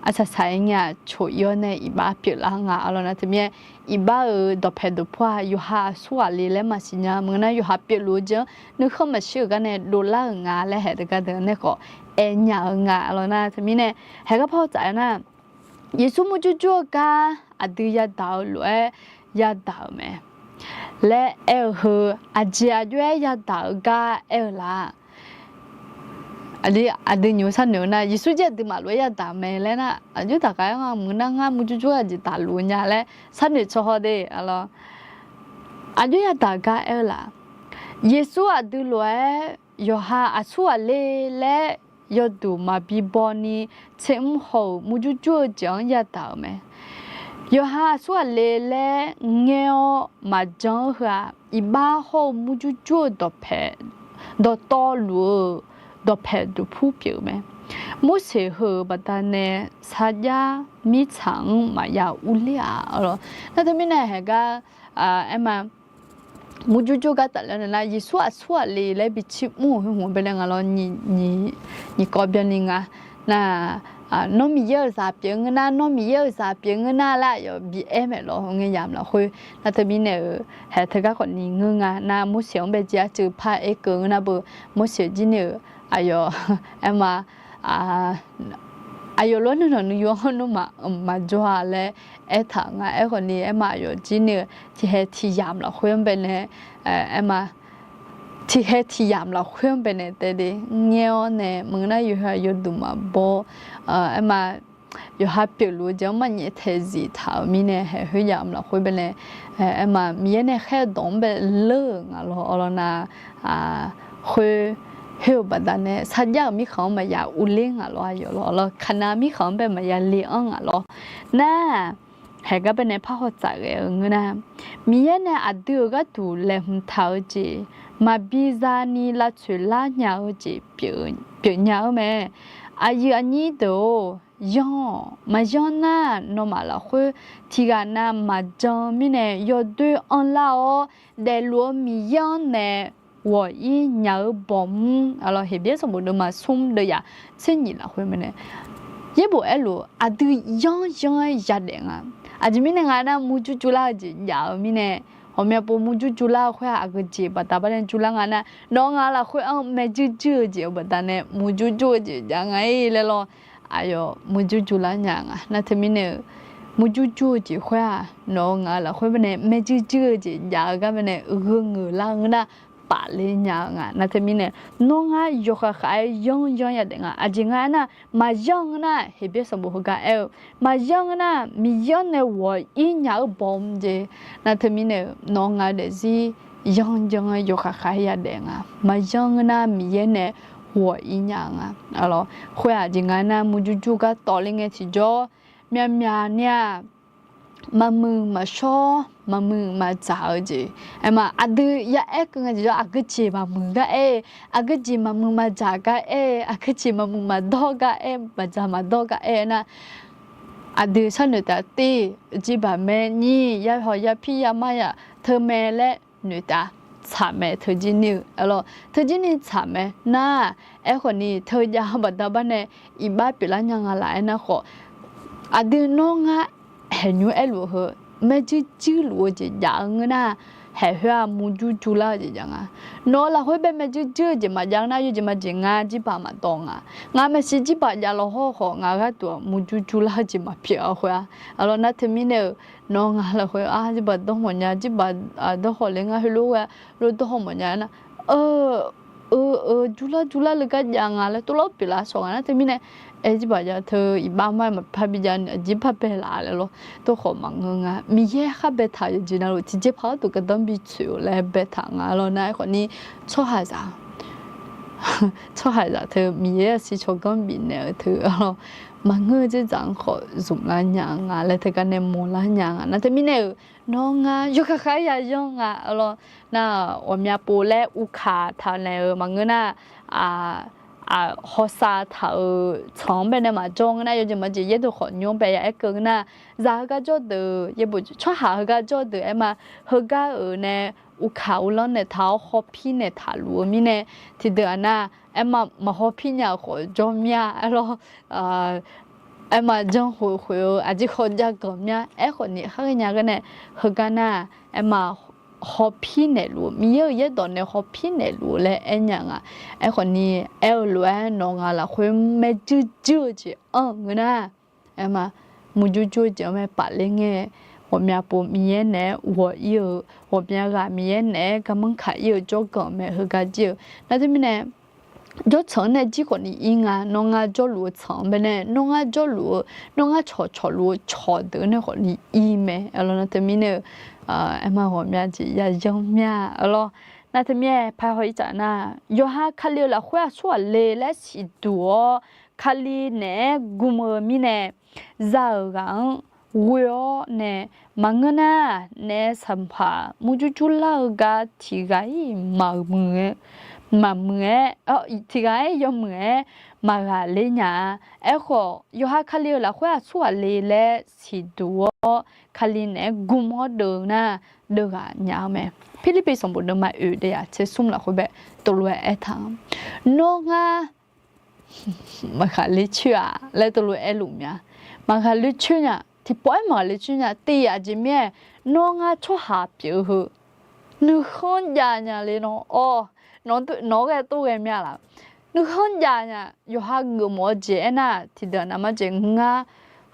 arsaq saq-aer ngae-aq coq-ir-awr nae iqbax pyeuflar nga. Aqlawq nav teumirnae, iqbax-euq dawqpae dawqpur-aq yawqha aqsur ghaq le laer maqsiq nya maqngeur nar yawqha pyeufluf-eu jeq-anr nuikhanr maqshir-euq gar nae dovlar-euq nga laer haeq teugar deuq nae khawf aernya-eu nga. Aqlawq nav teumirnae, haeq gar par-awr tsaf-aer nar, Yeqsur murjur jur-eu gar aqdui yadaq-eu lof-aer yadaq-euq mae laer aer-eu heu, aqjeq aqjox-aer yadaq-eu gar aer-eu laf. Aqdui nymq-mr sharnoeq-eu nar Yeqsur jir aqduimaf lof-aer yadaq mae laer nar, aqjox daq khav-aer nga maqngeur nar ngar murjur jur-aer aqjeq daqluf nya laer sharnoeq tsawrhaw de. Aqlawq, aqjox yadaq-eu gar aer-eu laf. Yeqsur aqdui lof-aer yawqha aqsur ghaq le laer yawduq maqbi baw ni tser mr haw-euq murjur jur-eu jeq-anr yadaq-euq mae. Yawqha aqsur ghaq le laer ngaer-awr maqjan-eu heu-aq, iqbax hawr-eu murjur jur-eu dawqpae, dawqtawvluf-eu dawqpae dawqpur pyeuf-eu mae. Morseq heu-euq baqdanae sarjax mirtsaq-anr maqya urler-aq. Nar teumirnae haeq gar aerma, murjur jur gar tafler-awr nae nar Yeqsur aqsur ghaq le laer bi tser mr-euq heu hmq-anr baenae nga lawr, nyiq kawv byanni nga. Nar, nawr Miqyaer-euq zaq pyeuf ngeur nar, nawr Miqyaer-euq zaq pyeuf ngeur nar laer aqyawf bi aer maeq lawr ngae yamq lafkhoer. Nar teumirnae-euq haeq teugar khawfni ngeur nga. Nar Morseq-anr bae jir arcuiv par aer keuv ngeur nar beu, Morseq jir ni-euq aqyawf aerma, aqyawf lof-aer nuinanq nuiyu-anr hawr nmr maqjawr-a laer aertaq nga. Aerkhawfni aerma aqyawf jir ni-eu tiqhae tiq yamq lafkhoer-anr baenae, aerma tiqhae tiq yamq lafkhoer-anr baenae taef de ngaer-awr nae maqngeur nar yawqha yawduq maqbaw, aerma yawqha pyeufluf-eu jeq-anr marnyaef taeqzif taq-euq mirnae, haeq khoer yamq lafkhoer baenae, aerma Miqyaer nae khaer-eu dawq-anr bae leur-euq ngaq lawr. Awqlawq nav, khoer, khoer-euq baqdanae sarjax-euq mirkhanq-anr maqya urler ngaq lawr, aqyawf lawr. Awqlawq kaqnav mirkhanq-anr bae maqya le-anr ngaq lawr. Nar, haeq gar baenae parhaw tsaf ghae-eu ngeur nar, Miqyaer nae aqdui-euq gharduq laeqhmq taq-eu jeq maqbi zani lavtsoeq lar nya-eu jeq pyeuf nya-eu mae. Aqyuif aqnyir deuq-or, yanr-awq. Maqyanr nar, nawmaf lafkhoer tiqghaq nav maqjan-eu mirnae yawdoer anrlar-awr, daefluf-eu Miqyaer-anr nae ghawq-ir nya-eu bawmr. Aqlawq Heqbyaer sanqbof deuvma smr deuvyaq tser nyiq lafkhoer mae nae, yaerbof aerluf aqdui yanr yanr-aer yadaef nga. Aqjeq mirnae nga nar, murjur jurlar-eu jeq jav-eu mirnae, ghawqmya pov murjur jurlar-eu khoer-aq, aqgeujeq baqda baqda jurlar nga nar, nawq-eu ngaq lafkhoer-anr maerjuir juir-eu jeq-eu baqdanae murjur jur-eu jeq jav nga-ir laer lawr. Aqyawf murjur jurlar nya nga. Nar teumirnae-euq, murjur jur-eu jeq khoer-aq, nawq-eu ngaq-eu lafkhoer baenae maerjuir juir-eu jeq jav-eu gar baenae gheu ngeuq lar-eu ngeur nar, pafler nya-eu nga. Nar teumirnae, nawr ngar yawkhav khav-aer yanr yanr yadaef nga. Aqjeq nga aernar, maqyanr ngeur nar, Heqbyaer sanqbof heugar aer-eu, maqyanr ngeur nar, Miqyaer-anr nae ghawq-ir nya-eu bawmr jeq. Nar teumirnae-euq, nawr ngar-eu daefzir yanr yanr-aer yawkhav khav-aer yadaef nga. Maqyanr ngeur nar, Miqyaer nae ghawq-ir nya-eu nga. Aqlawq khoer-aq, aqjeq nga aernar, murjur jur gar tawv ler ngae tiqjawr, myavmyav ni-aq, maqmuiq maqshawr, maqmuiq maqdzaq-eu jeq. Aerma aqdui ya aer keuv ngae tiqjawr, aqgeujeq maqmuiq gar aer, aqgeujeq maqmuiq maqdzaq gar aer, aqgeujeq maqmuiq maqdawr gar aer, maqdzaq maqdawr gar aer nar, aqdui sharnoeq taf te, jirbaq mae nyir, yahaw yapir yamar yaq teu mae laer noeqtaf tsaq mae. Teujir ni-eu, aqlawq teujir ni tsaq mae nar, aerkhawf ni teujav-eu baqda baqda nae iqbax pyeuflar nya nga laf aernar khawf, aqdui nawr ngar haeqnymr aerluf heu, maerjuir juirluf-eu jeq jav-eu ngeur nar, haeq khoer-aq murjur jurlar-eu jeq jav nga. Nawq-eu lafkhoer bae maerjuir juir-eu jeq maqjav-eu nar, yawjeq majeq ngar jirbaq maqdawr nga. Ngar maeqshi jirbaq jav law hawr khawf, ngaq gharduq-aq murjur jurlar-eu jeq maqpyeuf-a khoer-aq. Aqlawq nar teumirnae-euq, nawr ngaq lafkhoer-aq jirbaq dawr mawf nya, jirbaq dawr khawf le ngar heulof ghae, lof dawr haw mawf nya nar, eu, eu, jurlar jurlar le gar jav nga laer tov lawr pyeuflar shawq nga nar teumirnae, aer jirbaq jav teu iqbax mar maqpar bi jav ni aqjeq par bae laf laer lawr. Tov khawf maqngeur nga. Miqyaer khar baetaq-euq jeq navluf tiqjeqpaq gharduq gardanr bi tsoeq-eu laer baetaq nga lawr nar, aerkhawf ni tsawrhaqzaq tsawrhaqzaq teu Miqyaer-euq siqcawq ganr bifnaeq-eu teu maqngeur-eu dzerdzaq-anr khawf zmq lar nya nga laer teugar nae mawq lar nya nga. Nar teumirnae-euq, nawr ngar yawkhav khav-aer yayanr nga lawr. Nar ghawqmya pov laer uvkaq taq naeq-eu maqngeur nar, hawsav taq-euq tsanq-anr baenae maqjawr ngeur nar, yawjeq majeq yaerdeuq khawf nymr bae ya aer keuv ngeur nar, zaq heugar jawr deuq, yaerbof tsawrhaq heugar jawr deuq aerma, heugar-euq nae uvkaq uvlanr naeqtaq-awr hawpir naeqtaq luf-eu mirnae, tiqdeuq-aq nar, aerma maqhawpir nya-euq khawf jawr mir-a aer lawr. Aerma janr khoeq khoeq-eu aqjeq khawf jav ganq mir-a. Aerkhawf ni khar ghae nya gar nae, heugar nar, aerma hawpir naeqluf-eu, Miqyaer-euq yaerdawq nae hawpir naeqluf-eu laer aernya nga. Aerkhawf ni, aer-eu lof-aer nawq ngaq lafkhoer maerjuir juir-eu jeq anr-eu ngeur nar, aerma murjur jur-eu jeq-anr mae pafler ngae, ghawqmya pov Miqyaer naeq-aer ghawq-ir-eu, ghawqmya ghaq Miqyaer naeq-aer garmanr kaq-ir-eu jawrganq mae heugar jir-eu. Nar teumirnae, jawrtsanq-anr nae jir khawf ni ir nga. Nawr ngar jawrluf-eu tsanq-anr baenae, nawr ngar jawrluf-eu, nawr ngar cawqcawq luf-eu cawq deuq-anr nae khawf ni ir mae. Aqlawq nar teumirnae-eu, aerma ghawqmya jeq yayanr mir-a. Aqlawq nar teumirnae pahaw-ir tsaf nar, yawqha Kali-euq lafkhoer aqsur ghaq le laer siqduq-awr, Kali naeq-aer gm-eu mirnae, za-euq ghaq-anr ghoe-awr nae, maqngeur nar, naef sanqpaq murjur jurlar-eu gar tiq ghaq-ir maqmuiq-aer, maqmuiq-aer, tiq ghaq-aer yawmuiq-aer maqghaqler nya-a. Aerkhawf, yawqha Kali-euq lafkhoer aqsur ghaq le laer siqduq-awr, Kali naeq-aer gm-awr deuv nar, deuvghaq nya-eu mae. Pirlirpiv sanqbof deuvma oeq deuvya tser smr lafkhoer bae tov lof-aer aertaq-a, nawr ngar maqghaqler coer-a laer tov lof-aer aerluf mya. Maqghaqler coer nya, tiqpawf-aer maqghaqler coer nya. Tiq aqjeq mir-aer, nawr ngar tsawrhaq pyeuf-eu heu nuikhanr jav nya le nawr, nawq-anr ghae tov ghae mya laf. Nuikhanr jav nya, yawqha geufmawf-eu jeq aernar, tiqdeuq navmaqjeq ngar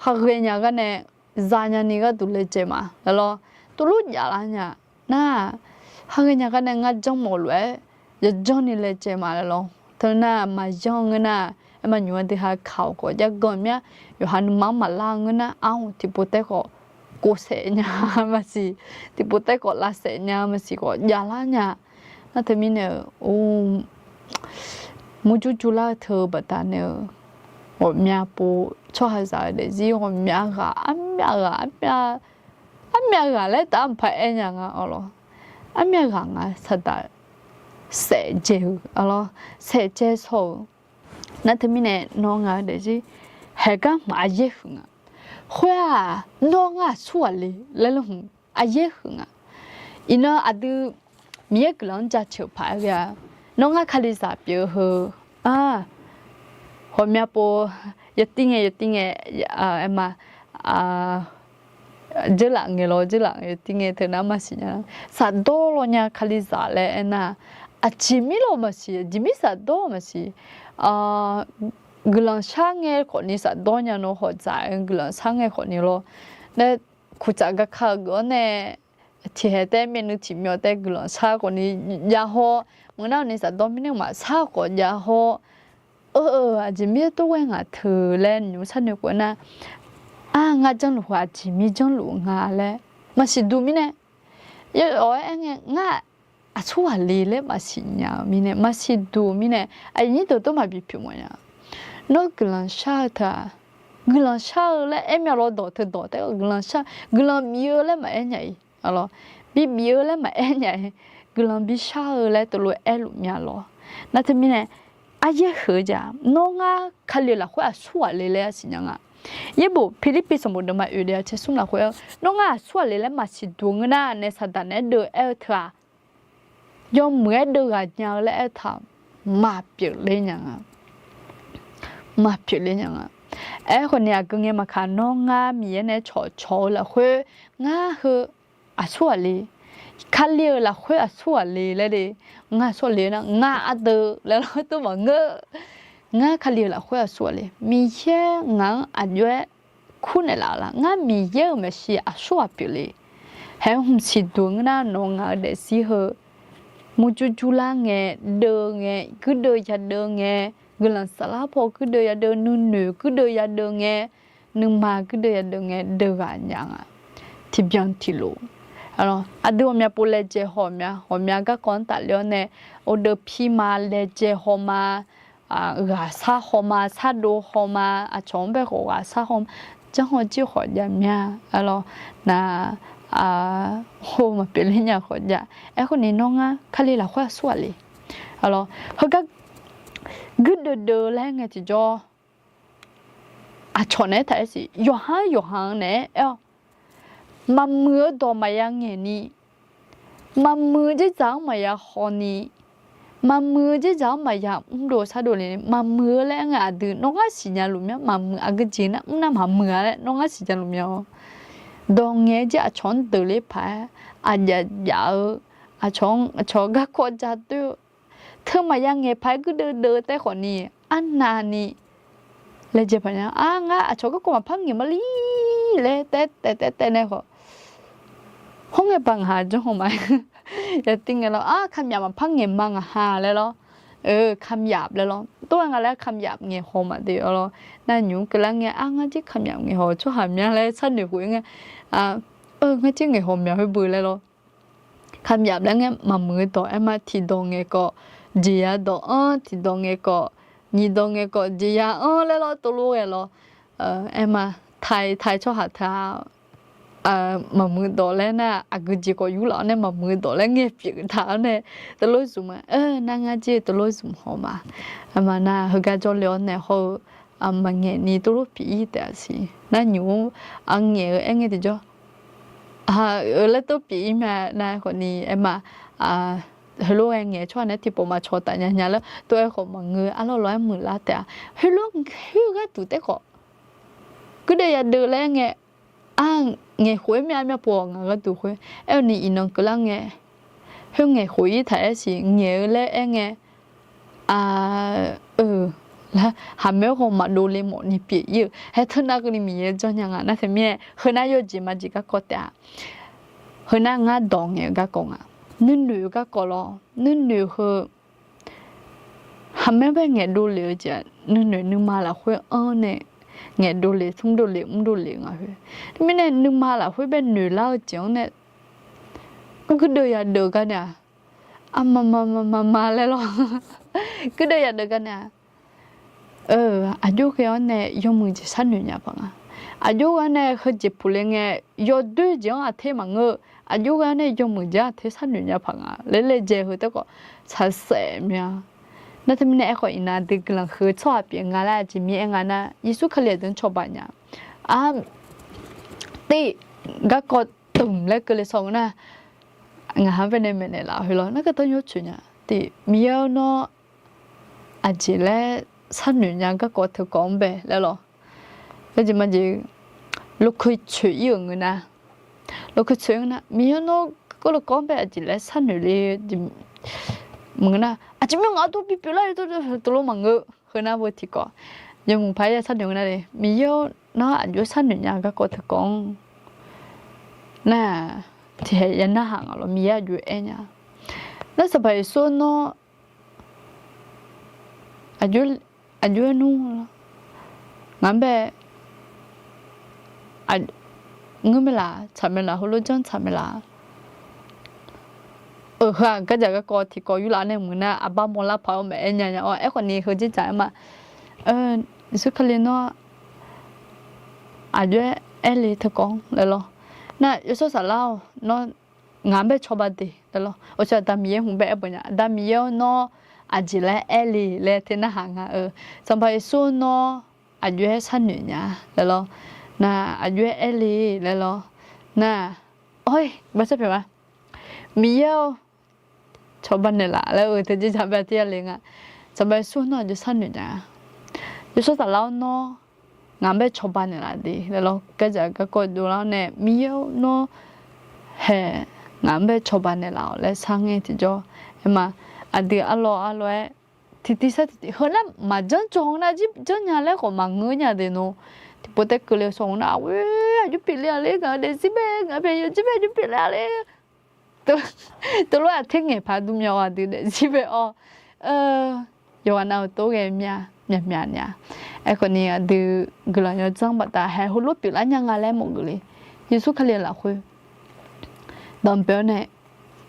haghae nya gar nae, zanya ni gharduq laejae ma laer lawr. Tov lof jaflar nya nar, haghae nya gar nae ngar janrmawf lof-aer yajanr ni laejae ma laer lawr. Teunar maqyanr ngeur nar, Aerma nymq-mr aqdui ha kaq-awq khawf jav ganq mir-a. Yawqha nuima-anr maqlar ngeur nar, armq tiqpov taef khawf kov saef nya maqsiq, tiqpov taef khawf lavsaef nya maqsiq khawf javlar nya. Nar teumirnae-eu, murjur jurlar-eu teu-eu baqdanae-eu, ghawqmya pov tsawrhaqzaq-eu daefzir ghawqmya ghaq, armyav ghaq, armyav ghaq laer taf-awr maqpar aer nya nga arlawq. Armyav ghaq nga saqdaq saef dzae-eu arlawq, saef dzae saw-euq. Nar teumirnae nawr ngaq-eu daefzir haeqgar hmq aqyaer huiq nga. Khoer-aq, nawr ngar aqsurghaq le laer lawhmq aqyaer huiq nga. Iqnan aqdui Miqyaer guiqlanq-anr jaceuq paq-aer ghae-a. Nawr ngar Kalizaq pyeuf-eu heu, ghawqmya pov, yatir ngae yatir ngae, aerma, dzeurlaf ngae lawr dzeurlaf ngae yatir ngae teu nar maqsiq nya. Safdawr law nya Kalizaq laer aernar, aqjeq mir law maqsiq, aqjeq mir safdawr maqsiq. Guiqlanq shar ngae khawfni safdawr nya nawr hawq dzaq-aer guiqlanq shar ngae khawfni lawr. Nae kuqtsaf gaka-eu geuf-awr nae tiqhaeq taef myavnuiv tiqmyawf taef guiqlanq shar khawfni jav haw, maqngeur nar-awq ni safdawr mirnae maqshar khawf jav haw. Eu, aqjeq mir tov ghae ngaq teu laer nymq-mr sharnoeq khof nar, ar ngar janrluf heu aqjeq mir janrluf nga laer maqsiq duq mirnae, yaw-awq-aer aer ngae ngar aqsurghaq le laer maqsiq nya-eu mirnae, maqsiq duq-eu mirnae, aqyuif nyir deuq tov maqbi pyeuf mawf nya. Nawr guiqlanq shar-eu teu-aq, guiqlanq shar-eu laer aer myav lawr dawq teu dawq taef guiqlanq shar, guiqlanq bif-eu laer maqaer nya-iq, bibif-eu laer maqaer nya-iq, guiqlanq bishar-eu laer teulof aerluf myav lawr. Nar teumirnae, aryaer huiq-eu jeq-aq, nawr ngar Kali-euq lafkhoer aqsurghaq le laer arsiq nya nga. Yaerbof Pirlirpiv sanqbof deuvma oeq deuvma tser smr lafkhoer-eu, nawr ngar aqsurghaq le laer maqsiq duq ngeur nar nae saqdaq naeq-aer deuv aer-eu teu-aq, yawmuiq-aer deuv ghaq nya-eu laer aer-eu taq, maqpyeuf ler nya nga. Maqpyeuf ler nya nga. Aerkhawf ni aqgeu ngae maqkaq, nawr ngar Miqyaer nae cawqcawq-eu lafkhoer ngar heu aqsurghaq le, Kali-euq lafkhoer aqsurghaq le laer de, ngar aqsurghaq le nar ngar ardeuv laer lawr tov maqngeur. Ngar Kali-euq lafkhoer aqsurghaq le, Miqyaer ngaq-anr aqjox-aer kurnaeq laf-eu la, ngar Miqyaer-euq maeqshi aqsurghaq pyeuf le. Haeq hmq siqduq ngeur nar nawq ngaq-eu daefzir heu murjur jurlar ngae, deuv ngae, guirdeuv yadeuv ngae, guiqlanq saflar paw guirdeuv yadeuv, nuinoeq guirdeuv yadeuv ngae, nuima guirdeuv yadeuv ngae, deuv ghaq nya nga. Tiqbyan tiqlof aqdui ghawqmya pov laejae haw mya, ghawqmya garkawv-anr tafler-awr nae, ardeuv pir ma, laejae haw ma, ghaqsar haw ma, sardov haw ma, aqcawq-anr bae khawf ghaqsar haw ma, janrhaw jir khawf jav mya arlawr. Nar, hawr maqpyeuf ler nya khawf jav. Aerkhawf ni nawr ngar Kali lafkhoer aqsurghaq le. Arlawr heugar guirdeuv deuv laer ngae tiqjawr, aqcawq naeq-aer taq-aer siq, yawqha-anr yawqha-anr naeq-aer aer-awr, maqmuiq-eu dawq maqya ngaeqni, maqmuiq-eu dzerdzaq-anr maqya hawni, maqmuiq-eu dzerdzaq-anr maqya mrdov shardov le ni, maqmuiq-eu laer aer ngae aqdui nawr ngar siqnya luf mya, maqmuiq aqgeu jeq nar mr nar maqmuiq-a laer nawr ngar siqnya luf mya-awr, dawq ngaeq-eu jeq aqcawq-anr deuq ler paq-aer, aqjav jav-eu, aqcawq-anr aqcawq garkawv ja doer-eu, teu maqya ngaeq paq-aer guirdeuv deuv taef khawfni, arnavni laejae paq nya, ar ngar aqcawq garkawv maqpar ngaeq ma li laer taef taef taef taef nae khawf, hawr ngae ba ngaq ha janrhaw ma. Yatir ngae lawr, ar kamyaf maqpar ngaeq ma ngaq ha laer lawr, kamyaf laer lawr, tov-aer nga laer kamyaf ngaeq haw ma de arlawr. Nar nymq-mr keuvlar ngae, ar ngar jir kamyaf ngaeq haw-eu tsawrhaq mya laer sharnoeq khof-ir ngae, ngar jir ngaeq haw mya khoer beu laer lawr. Kamyaf laer ngae maqmuiq-eu dawq aer ma, tiqdawq ngaeq khawf jeqya dawq-anr, tiqdawq ngaeq khawf, nyiq dawq ngaeq khawf jeqya-anr laer lawr tov lof ghae lawr. Aer ma, tai tai tsawrhaq ta maqmuiq dawq laer nar, aqgeu jeq khawf yurlaf-awr nae maqmuiq dawq laer ngae pyeuf taq-awr nae, tov lof zmq ma. Nar ngar jir tov lof zmq haw ma. Aer ma nar heugar jawrle-awr nae hawr-eu maqngaeq ni tov lof pyeuf-ir taef-a siq. Nar nymq-mr aqngaeq-eu aer ngae tiqjawr, eu laer tov pyeuf-ir ma nar khawfni aer ma, heulof-aer ngaeq tsawrhaq nae tiqpov maqcawq taf nya nya laer tov-aer khawf maqngeur, arlawr lawr-aer muiqlar taef-a. Heulof khoer gharduq taef khawf guirdeuv yadeuv laer ngae, ar ngaeq khof-ir mya mya pov-awq ngaq gharduq khoer. Aer-eu ni iqnan keuvlar ngae, khoer ngaeq khof-ir taq-aer siq ngaeq-eu laer aer ngae, a, eu, lar haqmae-awr haw maqdov le mawf ni pyeuf-ir-eu. Haer teunav keuvni Miqyaer janrnya nga nar teumirnae, heunar yawjeq majeq garkawv taef-a. Heunar ngar dawq ngaeq-eu garkawv nga. Nuinoeq-eu garkawv lawr, nuinoeq heu Aqmaer bae ngaeqdov lef-eu jeq-aq, nuinoeq nuima lafkhoer anr nae ngaeqdov lef, smrdov lef, mrdov lef nga khoer. Teumirnae nuima lafkhoer bae noeq lar-eu jeq-anr nae guirdeuv yadeuv gar nae-aq, aqma ma ma ma ma laer lawr. Guirdeuv yadeuv gar nae-aq, aqjox ghae-awr nae yawmuiq jeq sharnoeq nya paq nga. Aqjox ghae-awr nae heujeq puq le ngae, yawdoer jeq-anr aqter maqngeur-eu, aqjox ghae-awr nae yawmuiq jeq-anr aqter sharnoeq nya paq nga laer laejae heu taef khawf, saqsaef mya. Nar teumirnae aerkhawf iqnan aqdui guiqlanq huiq-eu tsawrhaq pyeuf nga laer aqjeq mir-aer nga nar, Yeqsur Kali aqdui-anr cawba nya. Aq, tiq, garkawv tmq laer keuvle saw ngeur nar, ngaq-anr baenae maeqnaeq laf-eu heu lawr, nar keutanr yawcoeq nya. Tiq, Miqyaer-awr nawr aqjeq laer sharnoeq nya garkawv teukawv-anr bae laer lawr. Aerjeq majeq, lokhoe coeq-ir-euq ngeur nar, lokhoe coeq-ir ngeur nar, Miqyaer-awr nawr garkawv teukawv-anr bae aqjeq laer sharnoeq le maqngeur nar, aqjeq mir ngaq-anr dov bipyeuf lar-eu tov tov tov lor maqngeur. Heu nar bo tiqkawv, yawmuiq paq-aer ya sharnoeq ngeur nar le, Miqyaer-awr nawr aqjox sharnoeq nya garkawv teukawv-anr nar, tiqhaeq ya narhaq ngaq lawr, Miqyaer aqjox aer nya. Nar Sanqpaq Yeqsur-awr nawr aqjox, aqjox aer nmr lawr, ngaq-anr bae ngeur mae laf, tsaq mae laf, heulof janr tsaq mae laf. Heu-aq gardzaq garkawv tiqkawv yurlaf nae mq nar, aqbar mawrlar paq-awr maqaer nya nya-awr, aerkhawf ni heu dzerdzaq aer ma. Yeqsur Kali nawr aqjox aer le teukawv-anr laer lawr. Nar yawshawr saflar-awq, nawr ngaq-anr bae cawba de laer lawr. Awqshaw Aqda Miqyaer hmq bae aer beuq nya, Aqda Miqyaer-awr nawr aqjeq laer aer le laer teu narhaq nga-eu. Sanqpaq Yeqsur nawr aqjox aer sharnoeq nya laer lawr. Nar aqjox aer le laer lawr. Nar, oi, bashar pyaeq ma. Miqyaer-awr cawba naeqlaf laer-eu teu dzerdzaq bae tir ya le nga. Sanqpaq Yeqsur nawr aqjox sharnoeq nya. Yawshawr saflar-awr nawr ngaq-anr bae cawba naeqlaf de laer lawr. Gardzaq garkawv dovlar-awr nae Miqyaer-awr nawr haeq ngaq-anr bae cawba naeqlaf-awq laer sar ngae tiqjawr. Aer ma, aqdui arlawr arlawr-aer tiqtiv sar tiqtiv, heu nar maqjanr jawr-eu nar jir janrnya laer khawf maqngeur nya de nawr. Tiqpov taef keuvle-eu sawq nar, aqghoer aqjox pyeufle-a ler, ngaq-eu daefzir bae, ngaq-eu pyaeq yawqjir bae aqjox pyeufle-a ler. Teulof-aer aqter ngaeq paq dm mya-awq aqdui daefzir bae-awr, yawqghaq nav-euq tov ghae mya myaq myaq nya. Aerkhawf ni aqdui guiqlanq yawdzanr baqda haeq heulof pyeuflar nya nga laer mawf geuf le. Yeqsur Kali lafkhoer danqbae-awr nae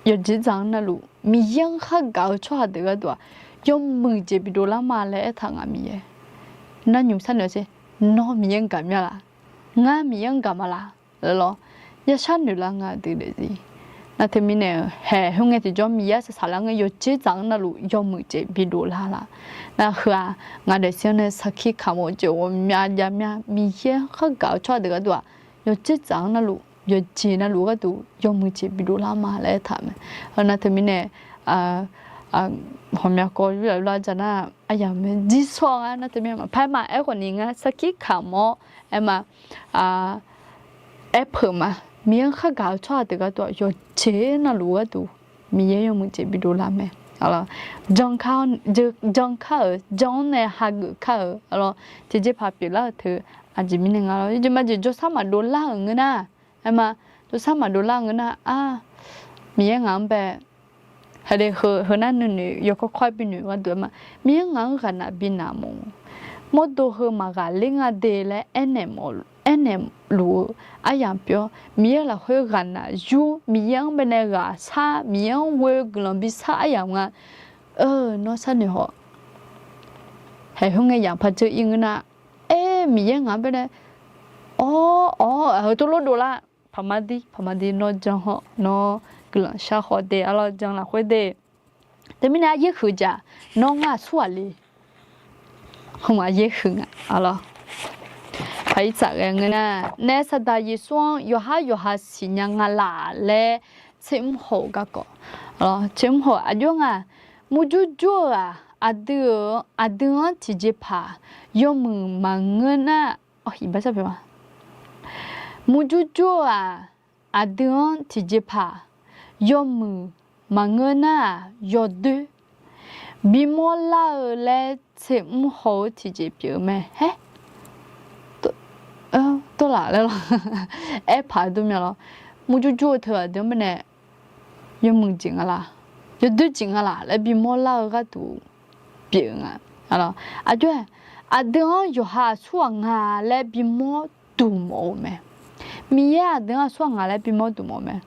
yawqjeq dzaq-anr navluf Miqyaer-anr khargaq-eu tsawrhaq deuq gharduq-aq, yawmuiq jeq bidov lar ma laer aertaq nga Miqyaer. Nar nymq sharnoeq-awr sher, nawr Miqyaer-anr gaq mya laf, ngar Miqyaer-anr gaq ma laf laer lawr, ya sharnoeq lar nga deuq daefzir. Nar teumirnae-eu haeq khoerngae tiqjawr Miqyaer saqsaq lar ngae yawqjeq dzaq-anr navluf yawmuiq jeq bidov lar laf. Nar heu-aq, ngaq daefzir-anr nae sarkir kamq-eu jeq ghawqmya jav mya, Miqyaer-anr khargaq-eu tsawrhaq deuq gharduq-aq, yawqjeq dzaq-anr navluf yawqjeq navluf gharduq yawmuiq jeq bidov lar ma laer aertaq mae. Heu nar teumirnae ghawqmya kawv yurlaf yurlar dzaq nar, aryamq mae jir sawr-a ngar nar teumirnae maqpar ma. Aerkhawf ni ngar sarkir kamq-awr aer ma, aer peuq ma. Miqyaer-anr khargaq-eu tsawrhaq deuq gharduq-aq, yawqjeq navluf gharduq Miqyaer yawmuiq jeq bidov lar mae. Jan kar, jan kar-euq jan-anr nae hageuf kar-euq lawr, tiqjeqpaq pyeuflar-euq teu aqjeq mirnae nga lawr. Yawjeq majeq jawrsar maqdov lar-euq ngeur nar, aer ma, jawrsar maqdov lar-eu ngeur nar-aq, Miqyaer ngaq-anr bae, haeq de heu, heu nar nuinoeq yawkawr kawr-aer binoeq gharduq aer ma, Miqyaer ngaq-anr ghaqnaq binaq mawf, mawrdo heu maqghaqler nga de laer aernaeq luf-eu aryamq pyeuf-awr, Miqyaer lafkhoer ghaqnaq yur, Miqyaer-anr baenae ghaqshar, Miqyaer-anr ghoe guiqlanq bishar aryamq nga. Nawr sharnoeq haw. Haeq khoerngae yamq par dzeur-ir ngeur nar, aer, Miqyaer ngaq-anr baenae, awr, awr, heu tov lof dovlar, paqmar dir paqmar dir nawr jan hawr, nawr guiqlanq shar khawf de, arlawr jan lafkhoer de. Teumirnae aryaer huiq jaq, nawr ngar aqsurghaq le. Hmq aryaer huiq nga, arlawr. Paq-ir tsaf ghae ngeur nar, naef Saqdaq Yeqsur-anr yawqhar yawqha siqnya nga laf laer tsermr haw-eu garkawv. Tsermr haw aqjox nga, murjur jur-eu-aq, aqdui-eu, aqdui-anr tiqjeqpaq yawmuiq maqngeur nar, iqbax sharpyaeq ma. Murjur jur-eu-aq, aqdui-anr tiqjeqpaq yawmuiq maqngeur nar-aq, yawdoer bimawr lar-eu laer tsermr haw-eu tiqjeq pyeuf-eu mae. Haer, tawrlaf laer lawr, aerpaq dur mya lawr. Murjur jur-eu teu aqdui-anr baenae yawmuiq jeq nga laq, yawdoer jeq nga laq laer bimawr lar-eu gharduq pyeuf nga. Aqjox-aer, aqdui-anr yawqha aqsurghaq nga laer bimawr duq mawf-eu mae. Miqyaer aqdui-anr aqsurghaq nga laer bimawr duq mawf-eu mae.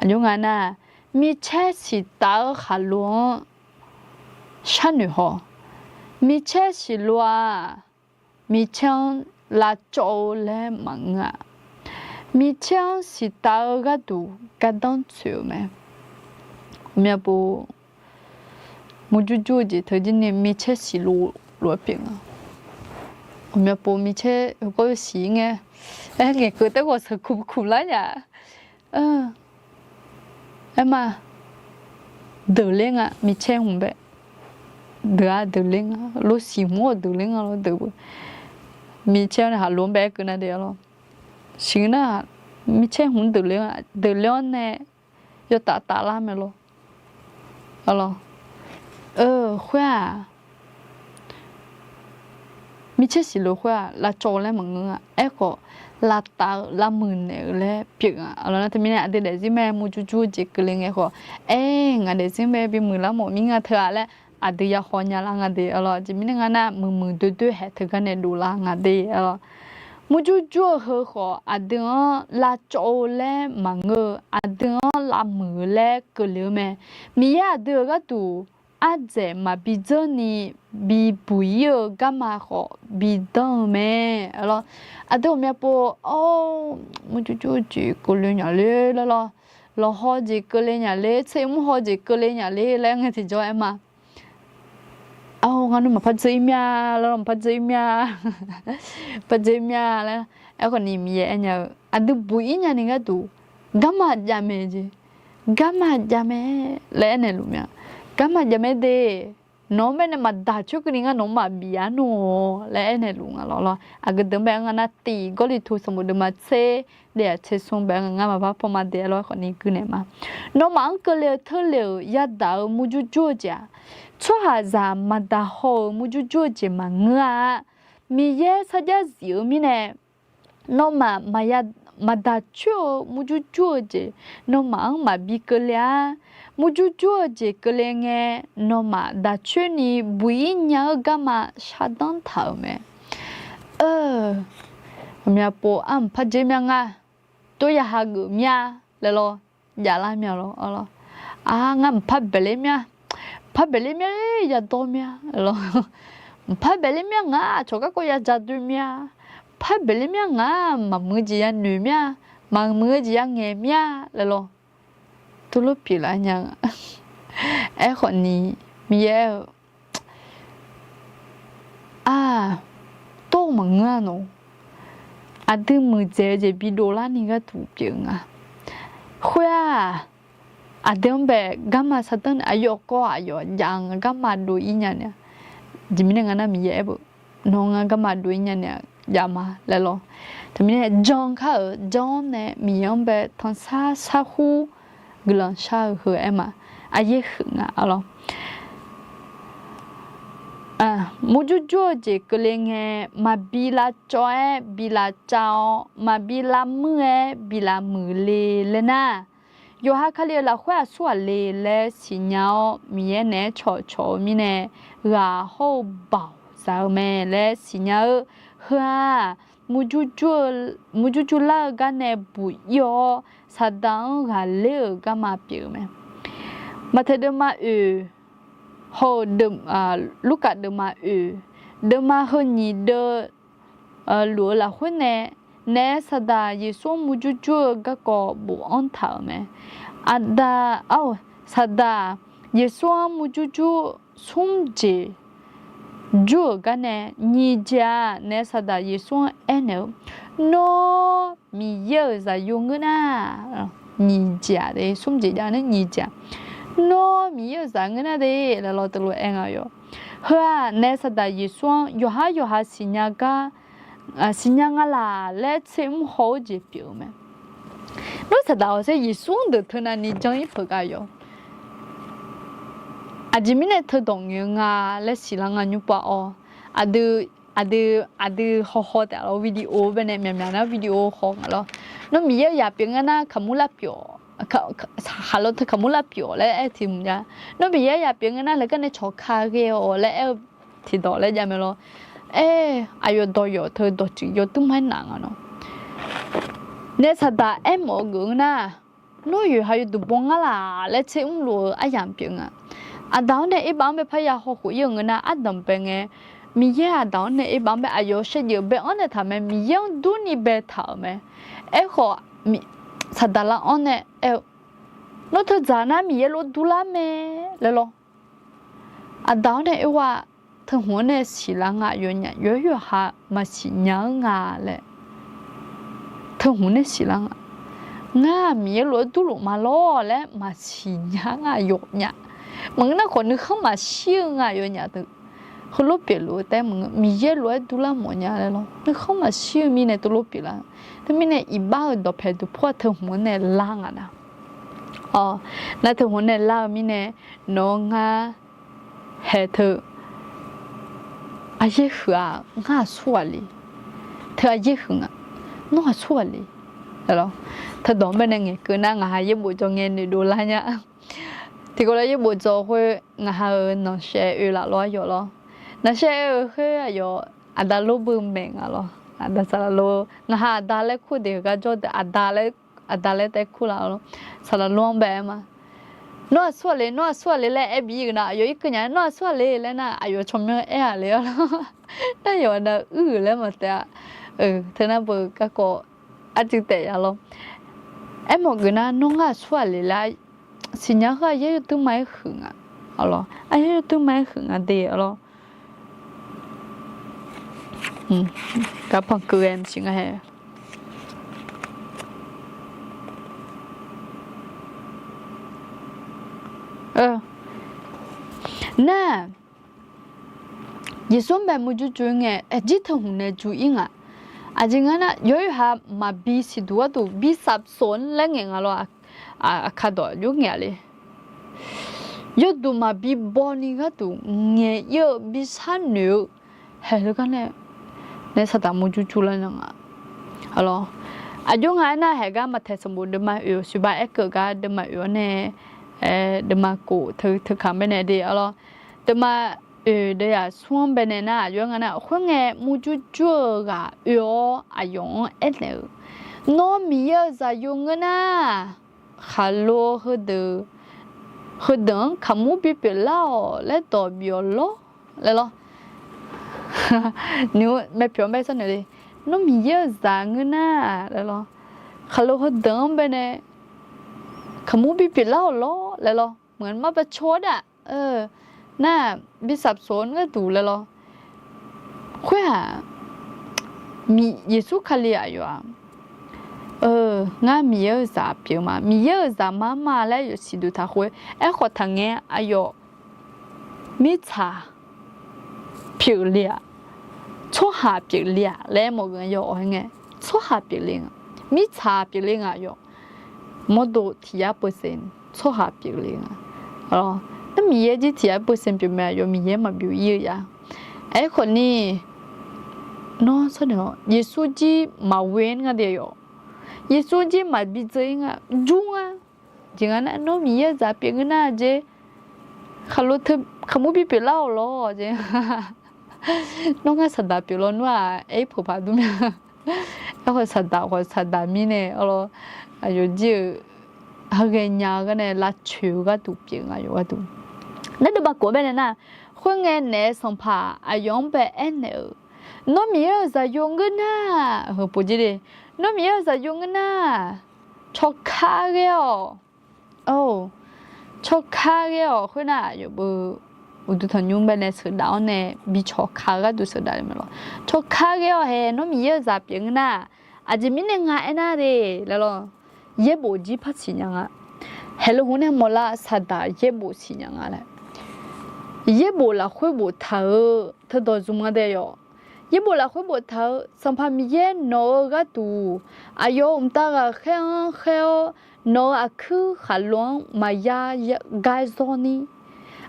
Aqjox nga nar, micaer siqtaf-eu khaqlo-anr sharnoeq haw. Micaer siqlo-aq, micaer-anr lavcawv-eu laer maqngeur-a. Micaer-anr siqtaf-eu gharduq gardanr tsoeq-euq mae. Ghawqmya pov, murjur jur-eu jeq teujir ni micaer siqlo lof-aer pyeuf nga. Ghawqmya pov micaer heukawr yawsiq-ir ngae, aer ngaeqkeuv taef ghawq sheuq kuq kuq lar nya. Aerma, deuq ler nga micaer hmq bae. Deuq-a deuq ler nga, losiq hmq-awr deuq ler nga lawr deuq. Micaer nae khaqlo-anr bae aerkeuv na de lawr. Siqnar, micaer hmq deuq ler nga, deuq ler-awr nae yawtaf taf lar mae lawr. Alawq, khoer-aq, micaer siqlo khoer-aq lavcawv-eu laer maqngeur-a. Aerkhawf, lavtaf-eu lavmuiq naeq-eu laer pyeuf nga. Alawq, nar teumirnae aqdui daefzir mae murjur jur-eu jeq keuvle ngae khawf, aer ngaq daefzir mae bimuiq lar mawf mir nga teu-a laer aqdui yahaw nya lar nga de. Alawq, aqjeq mirnae nga nar, muiqmuiq doerdoer haeq teugar nae dovlar nga de. Alawq, murjur jur-eu heu khawf aqdui-anr lavcawv-eu laer maqngeur-eu, aqdui-anr lavmuiq-eu laer keuvle-eu mae. Miqyaer aqdui-euq gharduq ardzaeq maqbi dzeur ni bibuq-ir-eu garma khawf bidanr-eu mae. Alawq, aqdui ghawqmya pov, or, murjur jur-eu jeq keuvle nya ler laer lawr, lawqhaw jeq keuvle nya ler, tser mr haw jeq keuvle nya ler laer ngae tiqjawr aerma. Ar, ngar nawmaf par dzeur-ir mya laer, maqpar dzeur-ir mya, par dzeur-ir mya laer. Aerkhawf ni Miqyaer aernya-eu, aqdui buq-ir nyani gharduq garma jav mae jeq, garma jav mae laer aernaeq luf mya. Garma jav mae de. Nawq-anr bae nae maqdaq coer keuvni ngar nawq-anr maqbif-ar nawq-awq laer aernaeq luf nga lawr lawr. Aqgeu deuq-anr bae-anr nga nar, tiq Gawrliqtu sanqbof deuvma tser, deuvma tser smr bae-anr nga, ngar maqpar pawma de-a lawr khawf ni guinaeq ma. Nawmaf-anr keuvle-eu teule-euq yadaq-eu murjur jur-eu jeq-aq, tsawrhaqzaq maqdaq haw-euq murjur jur-eu jeq maqngeur-a. Miqyaer sarjax zif-eu mirnae, nawmaf maqya, maqdaq coer-eu murjur jur-eu jeq, nawmaf-anr maqbi keuvle-ar. Murjur jur-eu jeq keuvle ngae, nawmaf daq coer ni buq-ir nya-eu garma shardanr taq-euq mae. Ghawqmya pov armq par dzer mya nga, tov ya hageuf mya laer lawr, javlar mya lawr. Ar, ngar mqpar baeqler mya, mqpar baeqler mya, yadawr mya lawr. Mqpar baeqler mya, ngar aqcawq garkawv ya ja doe mya. Mqpar baeqler mya, ngar maqmuiq-eu jeq ya noeq mya, maqmuiq-eu jeq ya ngaeq mya laer lawr. Tov lof pyeuflar nya nga. Aerkhawf ni, Miqyaer-euq Aq, tov maqngeur-a nawq. Aqdui muiqdzaeq-eu jeq bidov larni gharduq pyeuf nga. Khoer-aq, aqdui-anr bae garma shardanr nae aqyawf kawv aqyawf jav nga garma dov-ir nya ni-a. Aqjeq mirnae nga nar Miqyaer aer-eu, nawr ngar garma dov-ir nya ni-a, jav ma laer lawr. Teumirnae jan kar-euq jan-anr nae Miqyaer-anr bae tanqsar sarhur guiqlanq shar-eu heu aer ma. Aqyaer huiq nga lawr. Murjur jur-eu jeq keuvle ngae, maqbi lavcawv-aer bi lavcav-awr, maqbi lavmuir-aer bi lavmuiq le laer nar, yawqha Kali-euq lafkhoer aqsurghaq le laer siqnya-awr, Miqyaer naeq-aer cawqcawq-eu mirnae, ghaq hawr-eu baoq zaq-eu mae laer siqnya-eu heu-aq, murjur jur lar-eu gar nae buq-ir-awr, Saqdaq-anr ghaqler-euq garma pyeuf-eu mae. Maqtaeq deuvma oeq, haw-eu, Lurkaf deuvma oeq, deuvma heu nyiq deuv luf-eu lafkhoer nae, naef-aer Saqdaq Yeqsur-anr murjur jur-eu garkawv bofanr taq-euq mae. Aqda, ar, Saqdaq Yeqsur-anr murjur jur smr jeq jur-euq gar nae, nyiq jeq-aq, naef-aer Saqdaq Yeqsur-anr aernaeq-eu, Nawr Miqyaer-euq zaqyo ngeur nar, nyiq jeq-aq de, smr jeq jav nae nyiq jeq-aq, Nawr Miqyaer-euq zaq ngeur nar de laer lawr teulof-aer aer nga yawq. Heu-aq, naef-aer Saqdaq Yeqsur-anr yawqhar yawqha siqnya gar, siqnya nga laq laer tser mr haw-eu jeq pyeuf-eu mae. Nawr Saqdaq hawsher Yeqsur-anr deuq teu navni janr-ir peuq gar yawq. Aqjeq mirnae teudawq ngaeq-eu nga laer siqlar nga nymr pav-awr, aqdui, aqdui, aqdui hawhaw taef-a lawr, video bae nae myaqmyaq nar video haw nga lawr. Nawr Miqyaer-euq zaq pyeuf nga nar kaqmur lar pyeuf-awq, khaqlo teu kaqmur lar pyeuf-awq laer aer tiq mq jav. Nawr Miqyaer-euq zaq pyeuf nga nar leugar nae cawq ka ghae-awq laer aer-eu tiqdawq laer jav mae lawr. Aer, aqyawf dawq yawf teu dawqtsuif yawduir ma-aer naf nga nawr. Naef saqdaq aermawf-eu geuf-eu nar, nawr yawqha yawduq baw ngar laf laer tser mrluf-eu aryamq pyeuf nga. Aqdaq-anr nae erbav-anr bae parya hawkhof ir-eu ngeur nar, ardanq bae ngae, Miqyaer aqdaq-anr nae erbav-anr bae aqyawf shaevdzeuf bae-anr nae taq mae, Miqyaer-anr durni baetaq-euq mae. Aerkhawf, saqdaq lar-anr nae aer-eu, nawr teudzaq nar Miqyaer lof durlar mae laer lawr. Aqdaq-anr nae oerwa, teuhmq-anr nae siqlar nga yawnyaf, yawqha yawqha maqsiq nya-eu nga laer. Teuhmq nae siqlar nga, ngar Miqyaer lof-aer durluf ma lawr laer maqsiq nya nga yawnyaf. Maqngeur nar khawf nuikhanr maqshir-eu nga yawnyaf teu. Heulof pyeufluf-eu taef maqngeur, Miqyaer lof-aer durlar mawf nya laer lawr. Nuikhanr maqshir-eu mirnae teulof pyeuflar. Teumirnae iqbax-euq dawqpae duqpar-aq teuhmq-anr nae lar nga nar. Awq, nar teuhmq-anr nae lar-eu mirnae, nawq-anr ngar haeq teu aqyaer huiq-aq, ngar aqsurghaq le. Teu aqyaer huiq nga, nawr aqsurghaq le. Teu dawq-anr bae nae ngaeqkeuv nar ngaq ha yaerbof dzaw ngae noeqdov lar nya. Tiqkawv lar yaerbof dzaw khoer ngaq ha-euq nanqshaev oe laf lawr aqyawf lawr. Nanqshaev oe-eu khoer aqyawf aqda lor beu maeq nga lawr. Aqda saqlaq lor, ngaq ha aqda laer kur deuq gar jawr deuq aqda laer, aqda laer taef kur laf lawr. Saqlaq lor-anr bae aer ma. Nawr aqsurghaq le, nawr aqsurghaq le laer aer bi ir-eu nar, aqyawf irkeuv nya-aer nawr aqsurghaq le laer nar, aqyawf tsawrmyanr aer-aq le-awr lawr. Nar yawqha nav uir-euq laer maqtaef-a. Teu nar beu garkawv arcuiv taef ya lawr. Aermawf geuf nar, nawr ngar aqsurghaq le laer, siqnya heu aqyaer yawduir ma-aer huiq nga. Aqlawr, aqyaer yawduir ma-aer huiq nga de-awr lawr. Garpanq keuv ghae maqsiq ngar hae. Nar, Yeqsur-anr bae murjur jur-ir ngae, aqjir teuhmq nae jur-ir nga. Aqjeq nga nar, yawqha yawqha maqbi siqduq gharduq bi saqsoq-anr laer ngaeq nga lawr. Aqkar dawq jov ngaeq-a le. Yawduq maqbi baw ni gharduq ngaeq-ir-eu bi sharnoeq-eu haeq heugar nae, nae saqdaq murjur jur lar nya nga. Aqlawr, aqjox nga aernar, haeq gar maqtaeq sanqbof deuvma oeq-awq siqba aerkeuv gar deuvma oeq-awr nae, deuvma kof teu teu kaq bae nae de-awr lawr. Deuvma oeq deuvyaq smr-anr bae nae nar, aqjox nga nar, khoerngae murjur jur-eu ghaq oe-awr aqyawf-anr aernaeq-eu, Nawr Miqyaer-euq zaqyo ngeur nar, khaqlo heudeuq, heudeuq-anr kaqmur bipyeuf lar-awq laer dawq bif-awq lawr laer lawr. Nymq-mr maerpyawq-anr bae sharnoeq le. Nawr Miqyaer-euq zaq ngeur nar laer lawr, khaqlo heudeuq-anr bae nae kaqmur bipyeuf lar-awq lawr laer lawr. Maqngeur nar, marbav caw-awr nar, nar bi saqsoq-anr gharduq laer lawr. Khoer-aq, Yeqsur Kali aqyawf-aq, ngar Miqyaer-euq zaq pyeuf ma, Miqyaer-euq zaqmar ma laer yawf siqduq taq khoer. Aerkhawf taqngae aqyawf mirtsaq pyeufle-aq, tsawrhaq pyeufle-aq laer mawf-eu nga yawf-awr ngae, tsawrhaq pyeufle nga, mirtsaq pyeufle nga yawf. Mawrdo tiq yar peusen tsawrhaq pyeufle nga. Nar Miqyaer jir tiq yar peusen pyeuf mae, aqyawf Miqyaer maqbyov ir-eu ya. Aerkhawf ni, nawr sharnoeq-awr Yeqsur jir maqghoe nga de yawf. Yeqsur jir maqbi dzeur-ir nga, jur nga. Jeq nga nar, nawr Miqyaer-euq zaq pyeuf ngeur nar jeq, khaqlo teu kaqmur bipyeuf lar-awq lawr jeq. Nawr ngar saqdaq pyeuf lawnmr-aq aer-ir peuq paq dur mya. Aerkhawf saqdaq khawf saqdaq mirnae-awr lawr, aqyawf jir-euq haghae nya-eu gar nae lavcoeq-eu gharduq pyeuf nga yawf gharduq. Nar deuv bavkof bae nae nar, khoerngae naeq-aer Sanqpaq aqyawf-anr bae aernaeq-euq, Nawr Miqyaer-euq zaqyo ngeur nar, heu pov jir le, Nawr Miqyaer-euq zaqyo ngeur nar, cawkar ghae-awq. Or, cawkar ghae-awq. Khoernar, aqyawf beu uqduq tanqnymr bae nae sheuqdaf-awr nae bi cawkar-eu gharduq sheuqdaf le mae lawr. Cawkar ghae-awq hae, nawr Miqyaer-euq zaq pyeuf ngeur nar, aqjeq mirnae nga aernar de laer lawr. Yaerbof jir par siqnya nga. Haeqleu hmq nae mawrlar saqdaq yaerbof siqnya nga laer. Yaerbof lafkhoer boftaq-eu teudawq zmq nga de yawf. Yaerbof lafkhoer boftaq-eu, Sanqpaq Miqyaer nawq-eu gharduq aqyawf-euq mqtav ghaqkhaer-anr khaer-awr, nawq-euq aqkuir khaqlo-anr maqya gar zawr ni,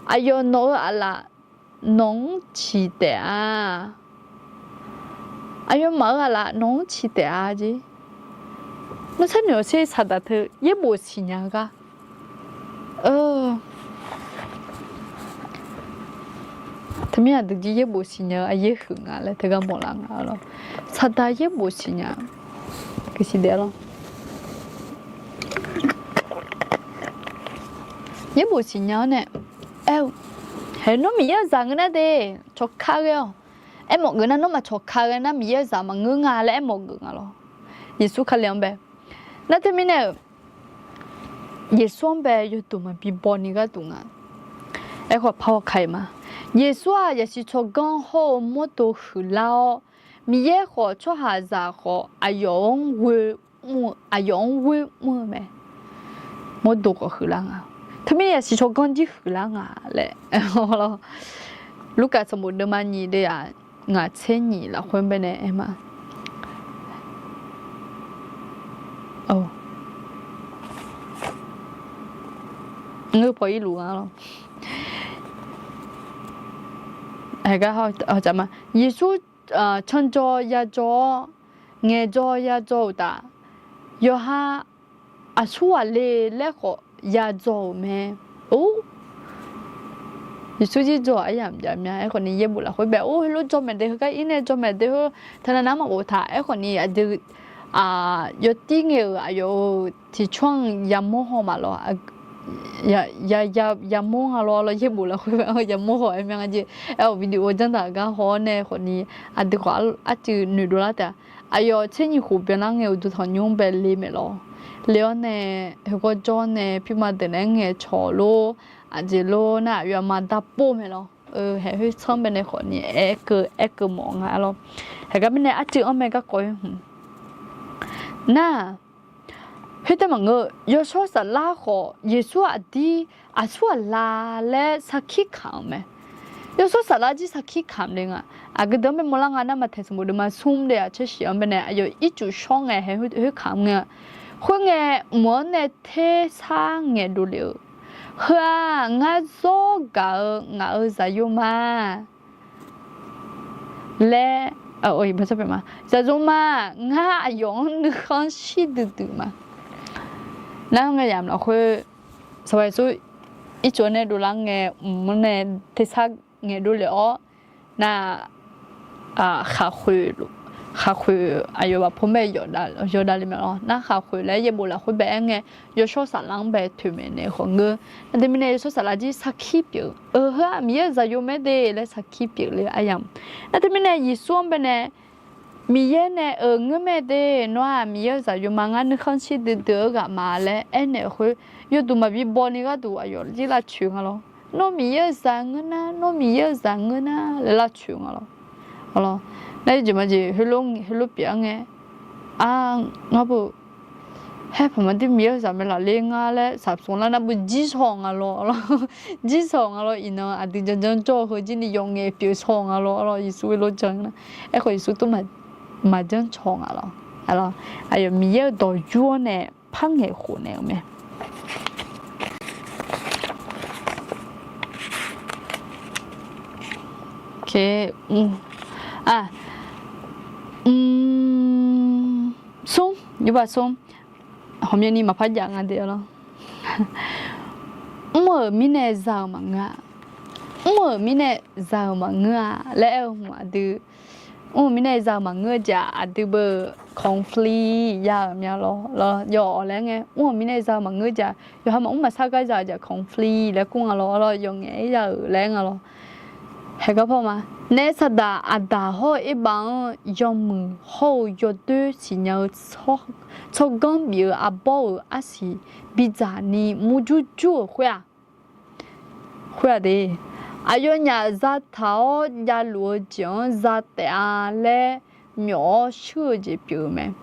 aqyawf nawq-eu aqlaf nawq-anr ciq taef-a. Aqyawfmaf-euq aqlaf nawq-anr ciq taef-a jeq. Nawr sharnoeq-awq sher, saqdaq teu yaerbof siqnya-eu gar. Teumir aqdui jir yaerbof siqnya-eu aryaer huiq nga laer teugar mawflar nga lawr. Saqdaq yaerbof siqnya, siq daef lawr. Yaerbof siqnya-awr nae, aer-eu, haeq nawr Miqyaer-euq zaq ngeur nar de, cawqka ghae-awq. Aermawf geuf nar nawr maqcawqka ghae nar Miqyaer-euq zaq maqngeur nga laer aermawf geuf nga lawr. Yeqsur Kali-anr bae. Nar teumirnae-euq, Yeqsur-anr bae yawduq maqbi baw ni gharduq nga. Aerkhawf parhaw ka-iq ma. Yeqsur-aq, yaqsiq tsawrganr hawr-eu mawrdo huiqlar-awr, Miqyaer khawf, tsawrhaqzaq khawf, aqyawf-anr ghoe mr-eu, aqyawf-anr ghoe mr-eu mae. Mawrdo khawf huiqlar nga. Teumirnae yaqsiq tsawrganr jir huiqlar nga laer. Lurkaf sanqbof deuvma nyiq deuv-aq, ngaq tser nyiq lafkhoer baenae aer ma. Ngeur paw irluf nga lawr. Haeqgar hawcaf ma. Yeqsur canjaw yajawr-awr, ngaeqjaw yajawr-euq taf, yawqha aqsurghaq le laer khawf yajawr-euq mae. Or, Yeqsur jir jawr-aq aryamq jav mya. Aerkhawf ni yaerbof lafkhoer bae or heulof jawr maeq de, heugar ir nae jawr maeq de, heu teunav nar maqghof taq. Aerkhawf ni aqdui yawtir ngae-euq aqyawf-euq tiqcawr-anr yamawr haw maqlawr. Yamawr nga lawr, lawr yaerbof lafkhoer bae-anr yamawr haw-aer mya nga jeq. Aer-awq video janrdaq gar haw-awr nae khawf ni aqdui khawf arcuiv noeqdov lar taef-a. Aqyawf tser nyiq khof byanlar ngae uqduq tanqnymr bae le maeq lawr. Le-awr nae, heugawr jawr nae, pirma deuq naeq-aer ngaeqcawq lor, aqjeq lor nar aqyawf aqma darpov maeq lawr. Haeq khoertsanr baenae khawf ni aerkeuv aerkeuv mawf nga lawr. Haeqgar mirnae arcuiv anr mae garkawv-ir hmq nar, khoertav maqngeur, yawshawr saflar khawf Yeqsur aqdir aqsur aqlaf laer sarkir kamq-eu mae. Yawshawr saflar jir sarkir kamq le nga. Aqgeu deuq-anr bae mawrlar nga nar, Maqtaeq sanqbof deuvma smr deuv-aq caershiq-anr baenae aqyawf ircuf shawr ngae haeq khoerkamq ngae-a. Khoerngae mq-anr nae tersar ngaeqdov lef-eu, heu-aq ngar zawr gaq-eu ngaq-euq zaqyo ma laer, zaqyo ma, ngar aqyawf-anr nuikhanr shir duidui ma. Nar ngae yamq lafkhoer Sanqpaq Yeqsur ircuf-anr nae dovlar ngae mq-anr nae tersar ngaeqdov lef-awr nar, khaqkhoeq, khaqkhoeq aqyawf bafpar mae yawdav le mae lawr. Nar khaqkhoeq laer yaerbof lafkhoer bae-aer ngae, yawshawr saflar-anr bae toeqmaeq naeq khawf ngeur. Nar teumirnae yawshawr saflar jir sarkir pyeuf-eu, heu-aq Miqyaer-euq zaqyo mae de laer sarkir pyeuf le aryamq. Nar teumirnae Yeqsur-anr baenae Miqyaer nae euq ngeur mae de, nawr-aq Miqyaer-euq zaqyo ma, ngar nuikhanr shir duidui-eu ghaq ma laer aernaeq-eu khoer, yawduq maqbi baw ni gharduq aqyawf jir lavcoeq nga lawr. Nawr Miqyaer-euq zaq ngeur nar, nawr Miqyaer-euq zaq ngeur nar laer lavcoeq nga lawr. Nar jeq ma jeq heulof pyeuf-anr ngae, a, ngar beu haer paq ma dir Miqyaer-euq zaq mae laf le ngar laer saqpsmq lar nar beu jir shaw nga lawr. Jir shaw nga lawr. Iqnan aqdui janr janr jawr-eu heu jir ni yawf ngaef pyeuf shaw nga lawr. Yeqsur heulof jan nar, aerkhawf Yeqsur tov maqjanr caw nga lawr. Aqyawf Miqyaer-euq dawq yur-awr nae par ngaeq khof naeq-eu mae. Smr, yawba smr, hawqmyani maqpar jav nga de lawr. Mr-euq mirnae za-euq maqngeur-a. Mr-euq mirnae za-euq maqngeur-a laer aer-eu hmq aqdui, mr-euq mirnae za-euq maqngeur-eu jeq-aq aqdui beu conflict ya-euq mya lawr. Lawr yawf laer ngae mr-euq mirnae za-euq maqngeur-eu jeq-aq, yawqha maqmr maqsar gar za-eu jeq-aq conflict laer kur nga lawr. Lawr yawf ngaef-aer ya-euq laer nga lawr. Haegar paw ma. Naef saqdaq aqdaq hawr-eu erbav-anr yawmuiq hawr-eu yawdoer siqnya-eu tsawrganr bif-eu arbawr-euq arsiq bidzaq ni murjur jur-euq khoer-aq, khoer-aq de, aqyawfnyaf zataq-awr javluf-eu jeq-anr za taef-a laer myawf-awr shuir-eu jeq pyeuf-eu mae.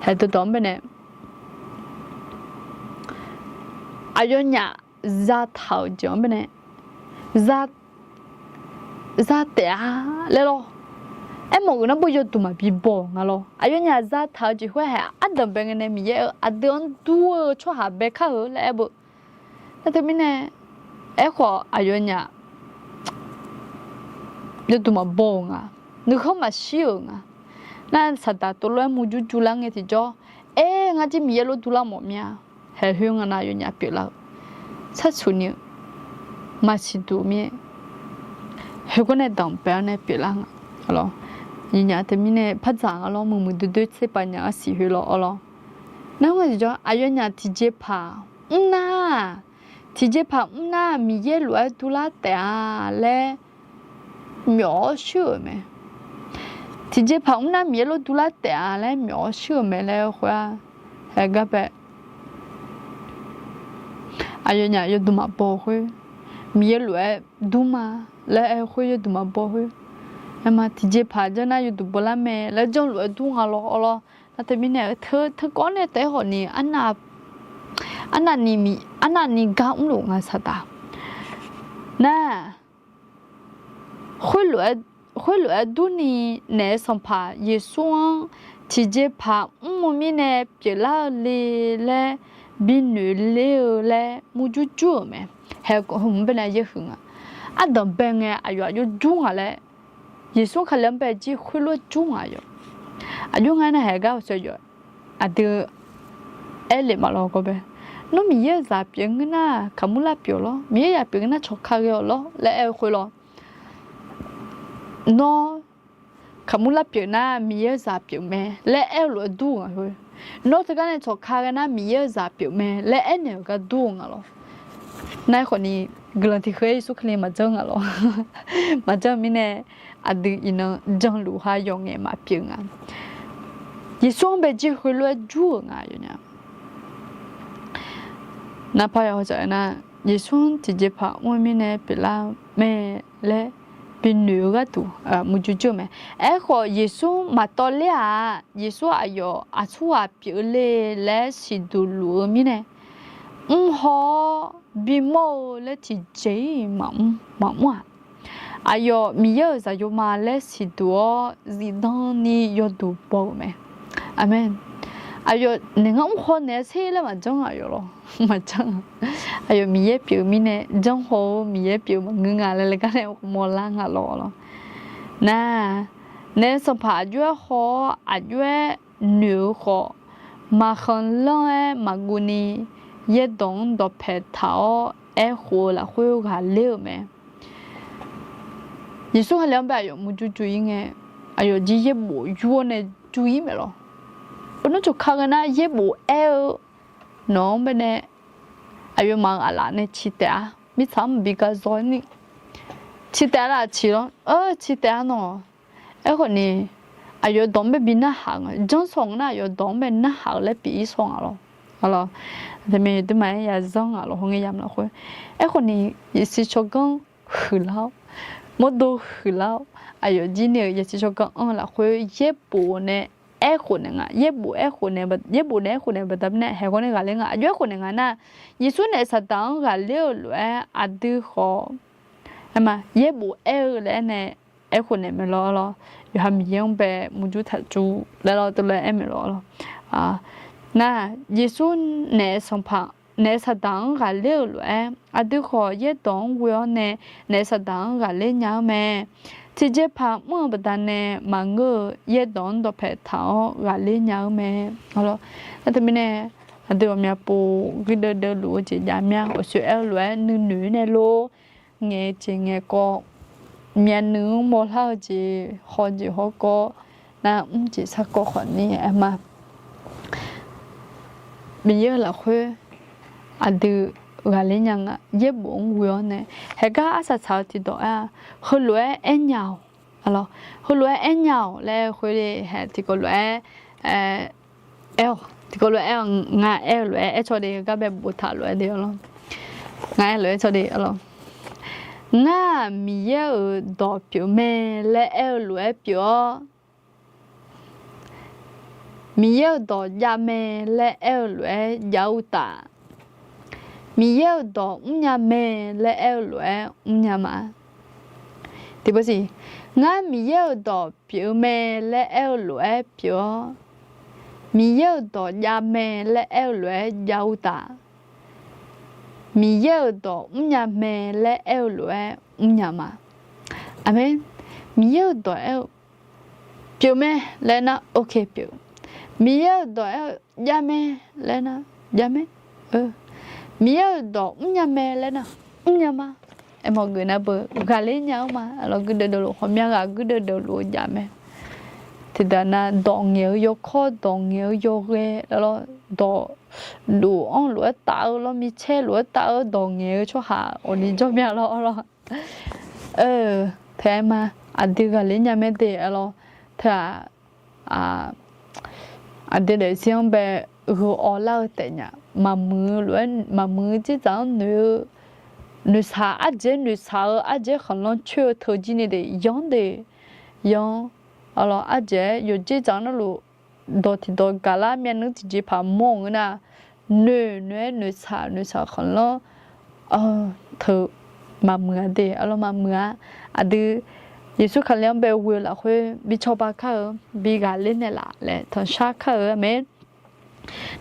Haeq dawqdawq-anr baenae, aqyawfnyaf zataq-euq jeq-anr baenae, za taef-a laer lawr. Aermawf-euq nar beu yawduq maqbi baw-euq nga lawr. Aqyawfnyaf zataq-eu jeq khoer haeq ardanq bae ngae nae Miqyaer-eu aqdui-anr dur-eu tsawrhaq bae kar-eu laer aer beu. Nar teumirnae, aerkhawf aqyawfnyaf yawduq maqbaw-euq nga, nuikhanr maqshir-euq nga. Nar saqdaq tuvlof-aer murjur jur lar ngae tiqjawr, aer ngar jir Miqyaer lof durlar mawf mir-a. Haeq khoer nga nav yawfnyaf pyeuflar-eu, sarcuq ni-eu maqsiq duq mir-aer, Khoergar nae danqbae-awr nae pyeuflar nga. Awr lawr, nyiqnyaf teumirnae par dzaq nga lawr, muiqmuiq doerdoer tserpav nya-anr siq khoer lawr awr lawr. Nar nga tiqjawr aqyawfnyaf tiqjeqpaq mrnar, tiqjeqpaq mrnar Miqyaer lof-aer durlar taef-a laer myawf-awr shuir-euq mae. Tiqjeqpaq mrnar Miqyaer lof durlar taef-a laer myawf-awr shuir-euq mae laer aer-eu khoer-aq, haegar bae aqyawfnyaf yawduq maqbaw khoer, Miqyaer lof-aer dur ma laer aer-eu khoer yawduq maqbaw khoer, aerma tiqjeqpaq janr nar yawduq bawlar mae laer janrluf-aer dur nga lawr awr lawr. Nar teumirnae teu, teukawv nae taef-aer khawf ni, arnavni gar mrluf nga saqdaq. Nar, khoerlof-aer durni naef sanqpaq Yeqsur-anr tiqjeqpaq mr-eu mirnae pyeuflar-eu le laer binoeq ler-eu laer murjur jur-euq mae. Haeq hmq baenae yaerhuiq nga. Ardanq bae ngae aqyawf aqjox jur nga laer, Yeqsur Kali-anr bae jir khoerlof-aer jur nga yawq. Aqjox nga nar haeq gar-eu shawq yawq. Aqdui aer lef maqlawr gawr bae, Nawr Miqyaer-euq zaq pyeuf ngeur nar kaqmur lar pyeuf lawr, Miqyaer zaq pyeuf ngeur nar cawq ka ghae-awq lawr laer aer-eu khoer lawr. Nawr kaqmur lar pyeuf nar Miqyaer-euq zaq pyeuf mae laer aer-eu lof-aer dur-eu nga khoer. Nawr teugar nae cawq ka ghae nar Miqyaer-euq zaq pyeuf mae laer aernaeq-euq gar dur-eu nga lawr. Nar aerkhawf ni guiqlanq tiqkhaer Yeqsur Kali maqjanr nga lawr. Maqjanr-eu mirnae aqdui iqnan janluf ha yawqngaef maqpyeuf nga. Yeqsur-anr bae jir khoerlof-aer jur-euq nga yawqnya. Nar par yawhawdzaq-aer nar, Yeqsur-anr tiqjeqpaq mr-eu mirnae pyeuflar-eu mae laer binoeq-eu gharduq murjur jur-eu mae. Aerkhawf Yeqsur maqtawv ler-aq, Yeqsur aqyawf aqsurghaq pyeufle laer siqduq luf-eu mirnae, mrhaw-awr bimawr-eu laer tiqjeq-iq maqmr, maqmr-aq, aqyawf Miqyaer-euq zaqyo ma laer siqduq-awr zifdan ni yawduq baw-euq mae. Aqmeq. Aqyawf naeq ngar mrhaw naeq-aer ser laer maqjanr aqyawf lawr. Maqjanr-a. Aqyawf Miqyaer pyeuf-eu mirnae janrhaw-eu Miqyaer pyeuf-eu maqngeur nga laer laer gar nae mawrlar nga lawr lawr. Nar, naef sanqpaq aqjox-aer haw-awr aqjox-aer noeq-eu khawf, maqkhanqlanr-aer maqguv ni yaerdawq-anr dawqpae taq-awr aerkhof-eu lafkhoer ghaqler-euq mae. Yeqsur Kali-anr bae aqyawf murjur jur-ir ngae, aqyawf jir yaerbof yur-awr nae jur-ir mae lawr. Nar cawq ka ghae nar yaerbof aer-eu nawq-anr baenae aqyawfmaf-euq aqlaf nae ciq taef-a. Mirtsaq-anr maqbi gar zawr ni ciq taef-a laf ciq lawr, ciq taef-a nawq. Aerkhawf ni aqyawf dawq-anr bae bi narhaq nga, janrsaw nga nar aqyawf dawq-anr bae narhaq-eu laer pyeuf-ir saw nga lawr. Aqlawq, aqdui maqaer yazanr nga lawr, hawngae yamq lafkhoer. Aerkhawf ni yasiq tsawrganr huiqlar-awr, mawrdo huiqlar-awr, aqyawf jir ni-euq yasiq tsawrganr anr-eu lafkhoer yaerbof nae aerkhof naeq nga. Yaerbof aerkhof naeq, yaerbof nae aerkhof naeq baqda mirnae haeq ghawr nae ghaqler nga. Aqjox aerkhof naeq nga nar, Yeqsur naef Saqdaq-anr ghaqler-euq lof-aer aqdui khawf, aerma yaerbof aer-eu laer aernae aerkhof naeq mae lawr lawr. Yawqha Miqyaer-anr bae murjur taqjur laer lawr teulof-aer aer mae lawr lawr. Nar, Yeqsur naef sanqpaq, naef Saqdaq-anr ghaqler-euq lof-aer aqdui khawf yaerdawq-anr ghoe-awr nae naef Saqdaq-anr ghaqler nya-eu mae. Tiqjeqpaq mr-eu baqdanae maqngeur-eu yaerdawq-anr dawqpae taq-awr ghaqler nya-eu mae. Nar teumirnae aqdui ghawqmya pov gui deuvdeuv luf-eu jeq jav mya. Awqsoer aer-eu lof-aer nuinoeq nae lor, ngaeq-eu jeq ngaeqkawv, myavnuiv-anr mawrlar-eu jeq hawjeq hawkawv, nar mr jeq sarkawv khawfni aerma Miqyaer-euq lafkhoer aqdui ghaqler nya nga. Yaerbof-anr ghoe-awr nae, haeqgar arsaq saq-eu tiqdawq aer-a, heulof-aer aernya-awq. Heulof-aer aernya-awq laer khoer hae tiqkawv lof-aer aer-awq. Tiqkawv lof-aer aer-awq, ngar aer-eu lof-aer aer caw de, gar bae boftaq lof-aer de lawr. Ngar aer lof-aer caw de lawr. Ngar-aq Miqyaer-euq dawq pyeuf mae laer aer-eu lof-aer pyeuf-awr, Miqyaer-euq dawq jav mae laer aer-eu lof-aer jav-eu uqtaf, Miqyaer-euq dawq mrnya mae laer aer-eu lof-aer mrnya ma. Tiqpov siq, ngar Miqyaer-euq dawq pyeuf-eu mae laer aer-eu lof-aer pyeuf-awr, Miqyaer-euq dawq jav mae laer aer-eu lof-aer jav uqtaf, Miqyaer-euq dawq mrnya mae laer aer-eu lof-aer mrnya ma. Aqmeq. Miqyaer-euq dawq aer-eu pyeuf mae laer nar, ok pyeuf. Miqyaer-euq dawq aer-eu jav mae laer nar, jav mae. Miqyaer-euq dawq mrnya mae laer nar, mrnya ma. aermawf geuf nar beu ghaqler nya-eu ma. Aqlawq guirdeuv deuv luf ghawqmya ghaq guirdeuv deuv luf-eu jaf mae. Tiqdaq nav dawq ngaeq-eu yawkawr, dawq ngaeq-eu yawghae, aqlawq dawq dof-anr lof-aer taf-eu lawr, micaer lof-aer taf-eu dawq ngaeq-eu tsawrhaq awqni jawr mya lawr, aqlawq. Teu-aer ma, aqdui ghaqler nya mae de, aqlawq. Teu-aq, aqdui daefzir-anr bae gheu-awr lar-eu taef nya. Maqmuiq-eu lof-aer, maqmuiq-eu dzerdzaq-anr noeq-eu, noeqshaq ardzaeq-aer noeqshaq-eu ardzaeq-aer khanqlanr coer-eu teujir ni de yanr de, yanr. Aqlawq ardzaeq-aer yawqdzer dzaq-anr navluf dawq tiqdawq gaqlar myavnuiv tiqjeqpaq mawr-eu ngeur nar, noeq noeq-aer noeqshaq noeqshaq khanqlanr teu maqmuiq-a de, aqlawq maqmuiq-a. Aqdui Yeqsur Kali-anr bae ghoe-eu lafkhoer bi cawba kar-eu, bi ghaqler naeqlaf laer tanqshar kar-eu mae.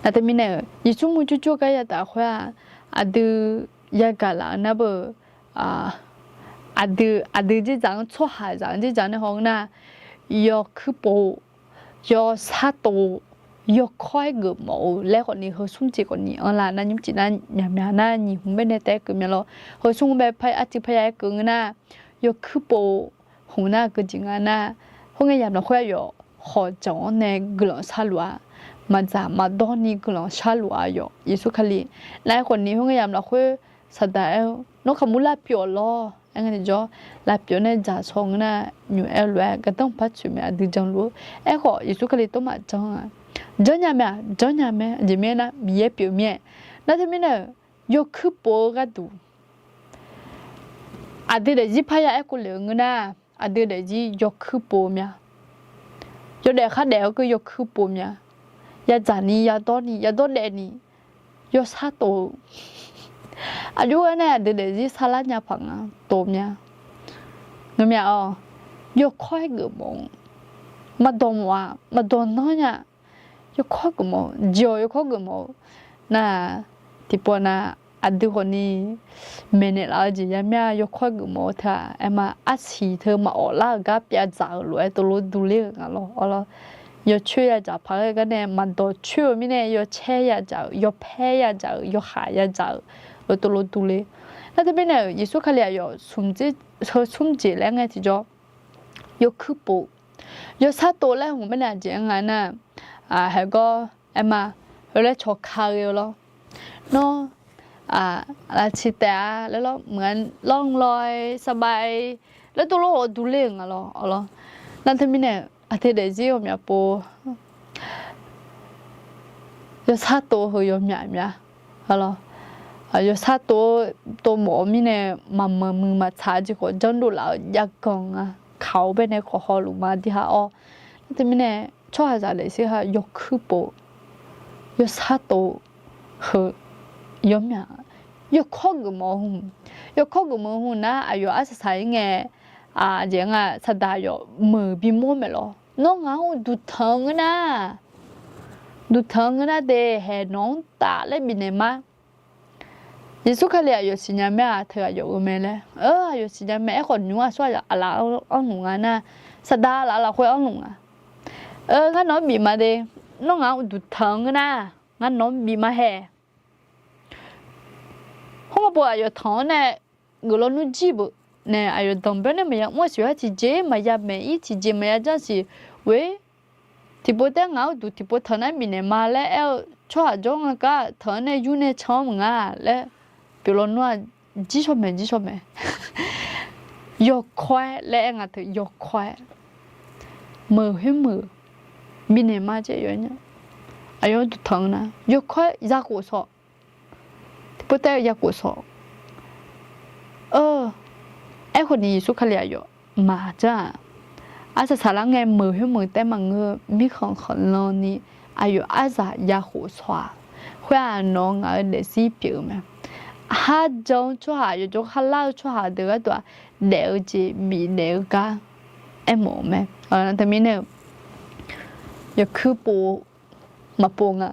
Nar teumirnae-euq Yeqsur murjur jur gar yadaq khoer-aq, aqdui yagaq laf-eu nar beu, aqdui, aqdui dzerdzaq-anr, tsawrhaqzaq-anr dzerdzaq nae haw-eu nar, yawkuir pov, yawsar tov, yawkawr-aer geufmawf-eu laer khawfni, heu smr jeq khawfni anrlar nar, nymr jeq nar myaqmyaq nar nyiq hmq baenae taef-aer keuv mya lawr. Heu smr bae arcuiv parya-aer keuv ngeur nar, yawkuir pov hmq nar keuv jeq nga nar, khoerngae yamq lafkhoer aqyawf khawqjawq-anr nae guiqlanq sharluf-a. Maqdzaq maqdawr ni guiqlanq sharluf-a yawf Yeqsur Kali. Nar-aer khawfni khoerngae yamq lafkhoer Saqdaq aer-eu, nawr kaqmur lavpyeuf-awq lawr. Aer ngae tiqjawr, lavpyeuf nae dzaq shaw ngeur nar, nymq aer-eu lof-aer gardanr par tsoeq mae, aqdui janluf-eu. Aerkhawf Yeqsur Kali tawr maqjanr-a. Janrnya mae-aq, janrnya mae. Aqjeq mirnae nar Miqyaer pyeuf mir-aer. Nar teumirnae-euq, yawkuir pov-eu gharduq aqdui daefzir parya aerkhof lef-eu ngeur nar, aqdui daefzir yawkuir pov-eu mya. Yawdaef khardaef-eu keuv yawkuir pov mya. Yadzaq ni yadawr ni yadawr daef ni yawsar tov-eu. Aqjox-aer nae aqdui daefzir sarlar nya paq nga tov mya. Ngeurmya-awq, yawkawr-aer geufmawf-eu, maqdawq mawf-a, maqdawq nanr nya. Yawkawr geufmawf-eu jeq-awq, yawkawr geufmawf-eu nar, tiqpov nav aqdui khawfni maeqnaeq laf-eu jeq yamya yawkawr geufmawf-eu teu-aq, aer ma, arsiq teu maqawf lar-euq gar pyavdzaq-euq lof-aer tov lor durler-euq nga lawr, awr lawr. Yawcoer yadzaq paq-aer gar nae maqdawq coer-eu mirnae yawcaer yadzaq-euq, yawpaer yadzaq-euq, yawhaq yadzaq-euq lof tov lor durler. Nar teumirnae-euq Yeqsur Kali aqyawf smr jeq, heu smr jeq laer ngae tiqjawr, yawkuir pov, yawsar tov laer hmq mirnae aqjeq-aer nga nar, haegawr aer ma, heu laer cawq ka ghae-eu lawr. Nawr, aqlaf ciq taef-a laer lawr, mq-a lawr lawr-aer sarbav-aer laer tov lor-awr durler-euq nga lawr, awr lawr. Nar teumirnae aqdui daefzir ghawqmya pov yawsar tov heu yawmyaq mya. Yawsar tov, tov mawf-eu mirnae maqmanq muiq maqtsaq-eu jeq khawf janrdov laf-eu jav ganq nga. Kaq-awr baenae khawf hawluf ma dirha awr. Nar teumirnae tsawrhaqzaq daefzir ha yawkuir pov, yawsar tov heu yawmyaq, yawkawr geufmawf-eu hmq, yawkawr geufmawf-eu hmq nar aqyawf arsaq saq-ir ngae, aqjeq nga saqdaq aqyawf meuq bimawr maeq lawr. Nawr ngaq-anr uqduq tanq-eu ngeur nar, duq tanq-eu ngeur nar de, haeq nawq-anr taf laer bifnaeq ma. Yeqsur Kali aqyawf siqnya mae-aq, teu aqyawf-eu mae laer. Aqyawf siqnya mae. Aerkhawf nymr aqsur aqlaf anrluf nga nar, saqdaq laf lafkhoer anrluf nga. Ngar nawq-anr bif ma de, nawr ngaq-anr uqduq tanq-eu ngeur nar, ngar nawq-anr bif ma hae. Khoerngae pov aqyawf tanq-anr nae geuflawnmr jir beuq nae aqyawf danqbae nae maqya mr-a siq-a, tiqjeq maqya maeq-ir, tiqjeq maqya janr siq. Oe, tiqpov taef ngaq-anr uqduq tiqpov tanq nar bifnaeq ma laer aer-eu tsawrhaq jawr nga gar tanq-anr nae yur nae can-anr maqnga laer pyeuflawnmr-aq, jir shaw maeq, jir shaw maeq. Yawkawr-aer laer aer nga teu yawkawr-aer, meuq khoer meuq bifnaeq ma jaev yawnya. Aqyawf-anr duq tanq-eu nar yawkawr-aer ya khof sawq. Tiqpov taef ya khof sawq. Aerkhawf ni Yeqsur Kali aqyawf maqjanr-aq, arsaq saqlar ngae meuq khoer meuq taef maqngeur, mirkhanq khanqlan ni aqyawf arsaq ya khof sawq-aq, khoer-aq nawq-eu ngaq-eu daefzir pyeuf-eu mae. Kharjan-eu tsawrhaq, yawqjawr kharlar-eu tsawrhaq deuq gharduq-aq, daef-eu jeq bifnaeq-eu gar aermawf-eu mae. Teumirnae-eu yawkuir pov maqpov nga.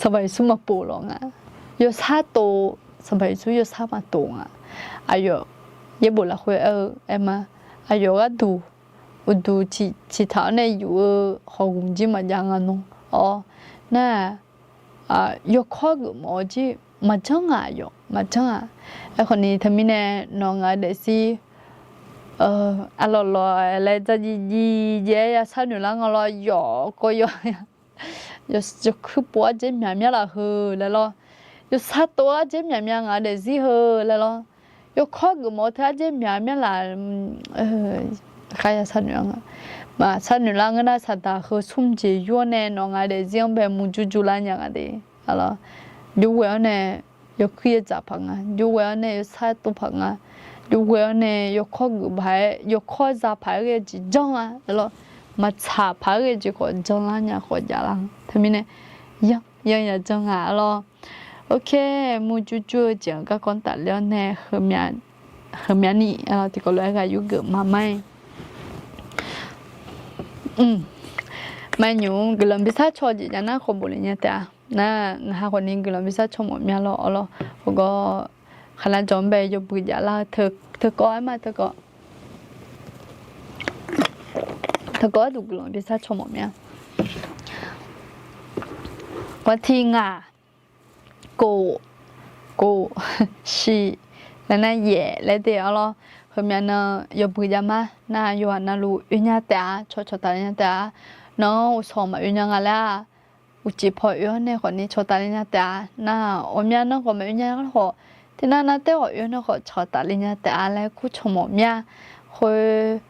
Sanqpaq Yeqsur maqpov lawq nga. Yawsar tov, Sanqpaq Yeqsur yawsar maqtov nga. Aqyawf yaerbof lafkhoer aer-eu aer ma, aqyawf gharduq uqduq ciqtaq-awr nae yuf-eu hawq gmq jir maqjav nga nawr. Awr, nar-aq, yawkawr geufmawf-eu jir maqjanr ngaq yawq, maqjanr-aq. Aerkhawf ni teumirnae nawq ngaq-eu daefzir, arlawq lawq laer dzardziv dziv jaev-aer yashar noeq lar nga lawr, yawq kawv yawq, yawkuir pov arjaer myaq mya laf heu laer lawr, yawsar tov arjaer myaq mya ngaq-eu daefzir heu laer lawr, yawkawr geufmawf-eu teu arjaer myaq mya laf, khar yashar noeq lar nga. Maqshar noeq lar ngeur nar saqdaq heu smr jeq yur-awr nae nawq ngaq-eu daefzir-anr bae murjur jur lar nya nga de. Arlawq, jurghae-awr nae yawkuir yadzaq paq nga, jurghae-awr nae yawsar tov paq nga, jurghae-awr nae yawkawr geuf paq-aer yawkawr za paq-aer ghae jeq janr nga. Arlawq, maqtsaq paq-aer ghae jeq khawf janr lar nya khawf jav lar nga. Teumirnae yanr ya janr nga. Arlawq, ok, murjur jur-eu jeq-anr garkawv tafler-awr nae heumya ni tiqkawv lof-aer ghaq yurgeuf ma mar-iq. Maqnymr guiqlanq bishar caw jeq jav nar khawf bof le nya taef-a. Nar ngaq ha khawf ni guiqlanq bishar caw mawf mya lawr. Arlawq, heugar khaqnav jawq-anr bae yawbui jav lar-eu teukawv-aer ma teukawv, teukawv-aer duq guiqlanq bishar caw mawf mya. Gawrtiq ngaq, kof, kof, shiq, laer nar yaef laer de. Arlawq, heumya nan yawbui jav ma nar yawqha navluf oe nya taef-a, caw cawqtaf le nya taef-a. Nan-anr uqshawq maqoe nya nga laer-aq, uqcif paw oe-awr nae khawf ni cawqtaf le nya taef-a. Nar ghawqmya nan khawf maqoe nya khawf, tiqnan nar taer khawf oe-awr nae khawf cawqtaf le nya taef-a laer kur caw mawf mya. Khoer,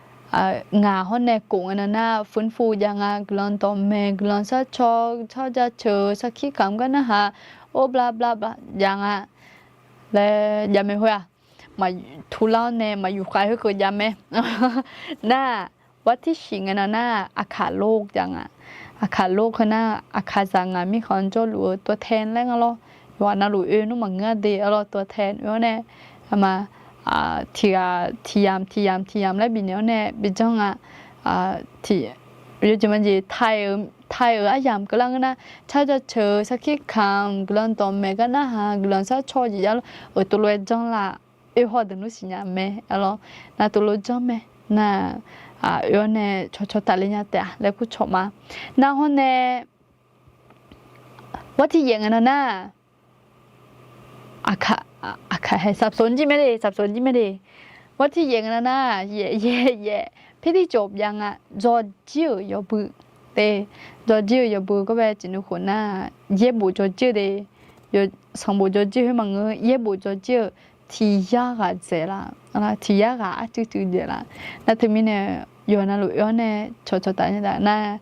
ngaq hawr nae kof ngae nan nar fuirfur jav nga, guiqlanq dawqmaeq, guiqlanq sharcaw, sharjaceuq, sarkir kamq gar narhaq, or bla bla bla jav nga laer jav mae khoer-aq, maqtular-awr nae maqyuf khav khoerkeuv jav mae. Nar, wartirshiq ngae nan nar aqkaq lor jav nga. Aqkaq lor heu nar aqkaqzaq ngaq mirkhanq jawrluf-eu ตัวแทน laer nga lawr. Yawqha navluf oe nmr maqngeur-a de. Arlawq, ตัวแทน oe-awr nae, ama, tiq ghaq tiq yamq tiq yamq tiq yamq laer bifnaeq-awr nae bijanr nga. Tiq, yawjeq majeq taiq-euq aryamq keuvlar ngeur nar, car jaceuq-eu sarkir kamq, guiqlanq dawqmaeq gar narhaq, guiqlanq sharcaw jeq jav lor-euq tov lof-aer janr laf. Oe haw deuq nmr siqnya mae. Arlawq, nar tov lof janr mae. Nar, oe-awr nae cawqcawq tafle nya taef-a laer kur cawq ma. Nar hawr nae, wartiq yaef ngae nan nar, aqkaq, aqkaq hae สับสน jir mae de, สับสน jir mae de. Wartiq yaef ngae nan nar, yaef yaef yaef, พิธีจบ jav nga, dzawrjir-euq yawbui de. Dzawrjir-euq yawbui gar bae tiqnuv khof nar, yaerbof dzawrjir-eu de. Sanqbof dzawrjir khoer maqngeur, yaerbof dzawrjir-euq tiq yar ghaq dzaeq laf, tiq yar ghaq arcuiv cuiv dzaeq laf. Nar teumirnae yawqha navluf oe-awr nae cawqcawq taf nya taef nar,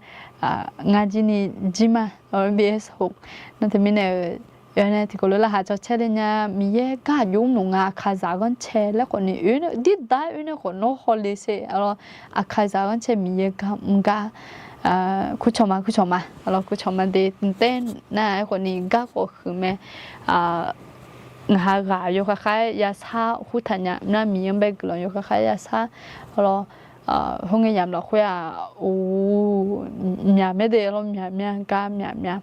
ngar jir ni jir ma, bs hoq. Nar teumirnae-euq oe-awr nae tiqkawv lof-aer laqkhaq cawcae le nya, Miqyaer gar aqjox mr noeq nga, aqkaqzaq ghanrcae laer khawf ni oe-awr nae, dirdar oe-awr nae khawf nawr hawle se. Arlawq, aqkaqzaq ghanrcae Miqyaer gar mr gar, kur cawq ma, kur cawq ma. Arlawq, kur cawq ma de. Mqtaer nar-aer khawf ni garkawv huiq mae. Ngaq ha ghaq yawkhav khav-aer yashar hurtaq nya nar, Miqyaer-anr bae guiqlanq yawkhav khav-aer yashar. Arlawq, hawr ngae yamq lafkhoer-aq, or, myaq mae de. Arlawq, myaq mya gar myaq mya.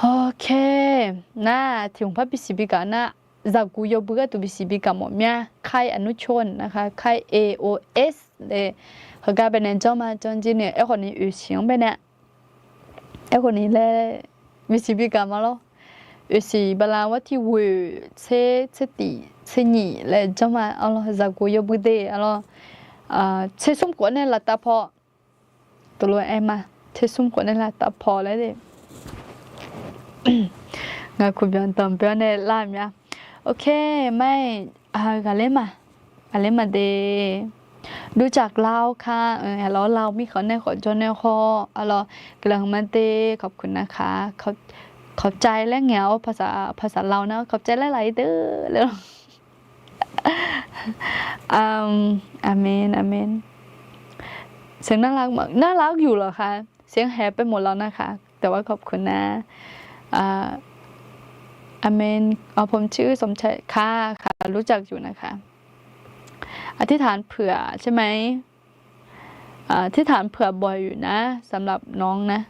Ok, nar tiq hmq par bisiq bi gaq nar, zaqguq yawbui gharduq bisiq bi gaq mawf mya. ไข้อนุชน นะคะ ไข้ เอ โอ เอส le. Heugar bae nae janr ma janr jir nae aerkhawf ni oeqsiq-anr bae nae, aerkhawf ni laer bisiq bi gaq ma lawr. Oeqsiq bala wartiq ghoeq tser, tser tiq, tser nyiq laer janr ma. Arlawq, zaqguq yawbui de. Arlawq, tser smr khof nae laftav paw, tov lof-aer ma, tser smr khof nae laftav paw laer de. Ngaq kuq byanq danqbae-awr nae lar mya. Ok, mar-iq, ghaqler ma, ghaqler ma de. รู้จักลาวค่ะ arlawq, ลาว mirkhanq nae khawf jawr nae khawf, arlawq, guiqlanq huiqma de, ขอบคุณนะคะ ขอบใจ laer ngaeq-awr, ภาษาลาว nar ขอบใจ laer laf-ir deuq laer lawr. อาเมน อาเมน เสียงน่ารักมาก น่ารักอยู่เหรอคะ เสียงแหบไปหมดแล้วนะคะ แต่ว่าขอบคุณนะ อาเมน อ๋อ ผมชื่อสมชัย ค่ะ ค่ะ รู้จักอยู่นะคะ อธิษฐานเผื่อใช่ไหม อ่า อธิษฐานเผื่อบ่อยอยู่นะ สำหรับน้องนะ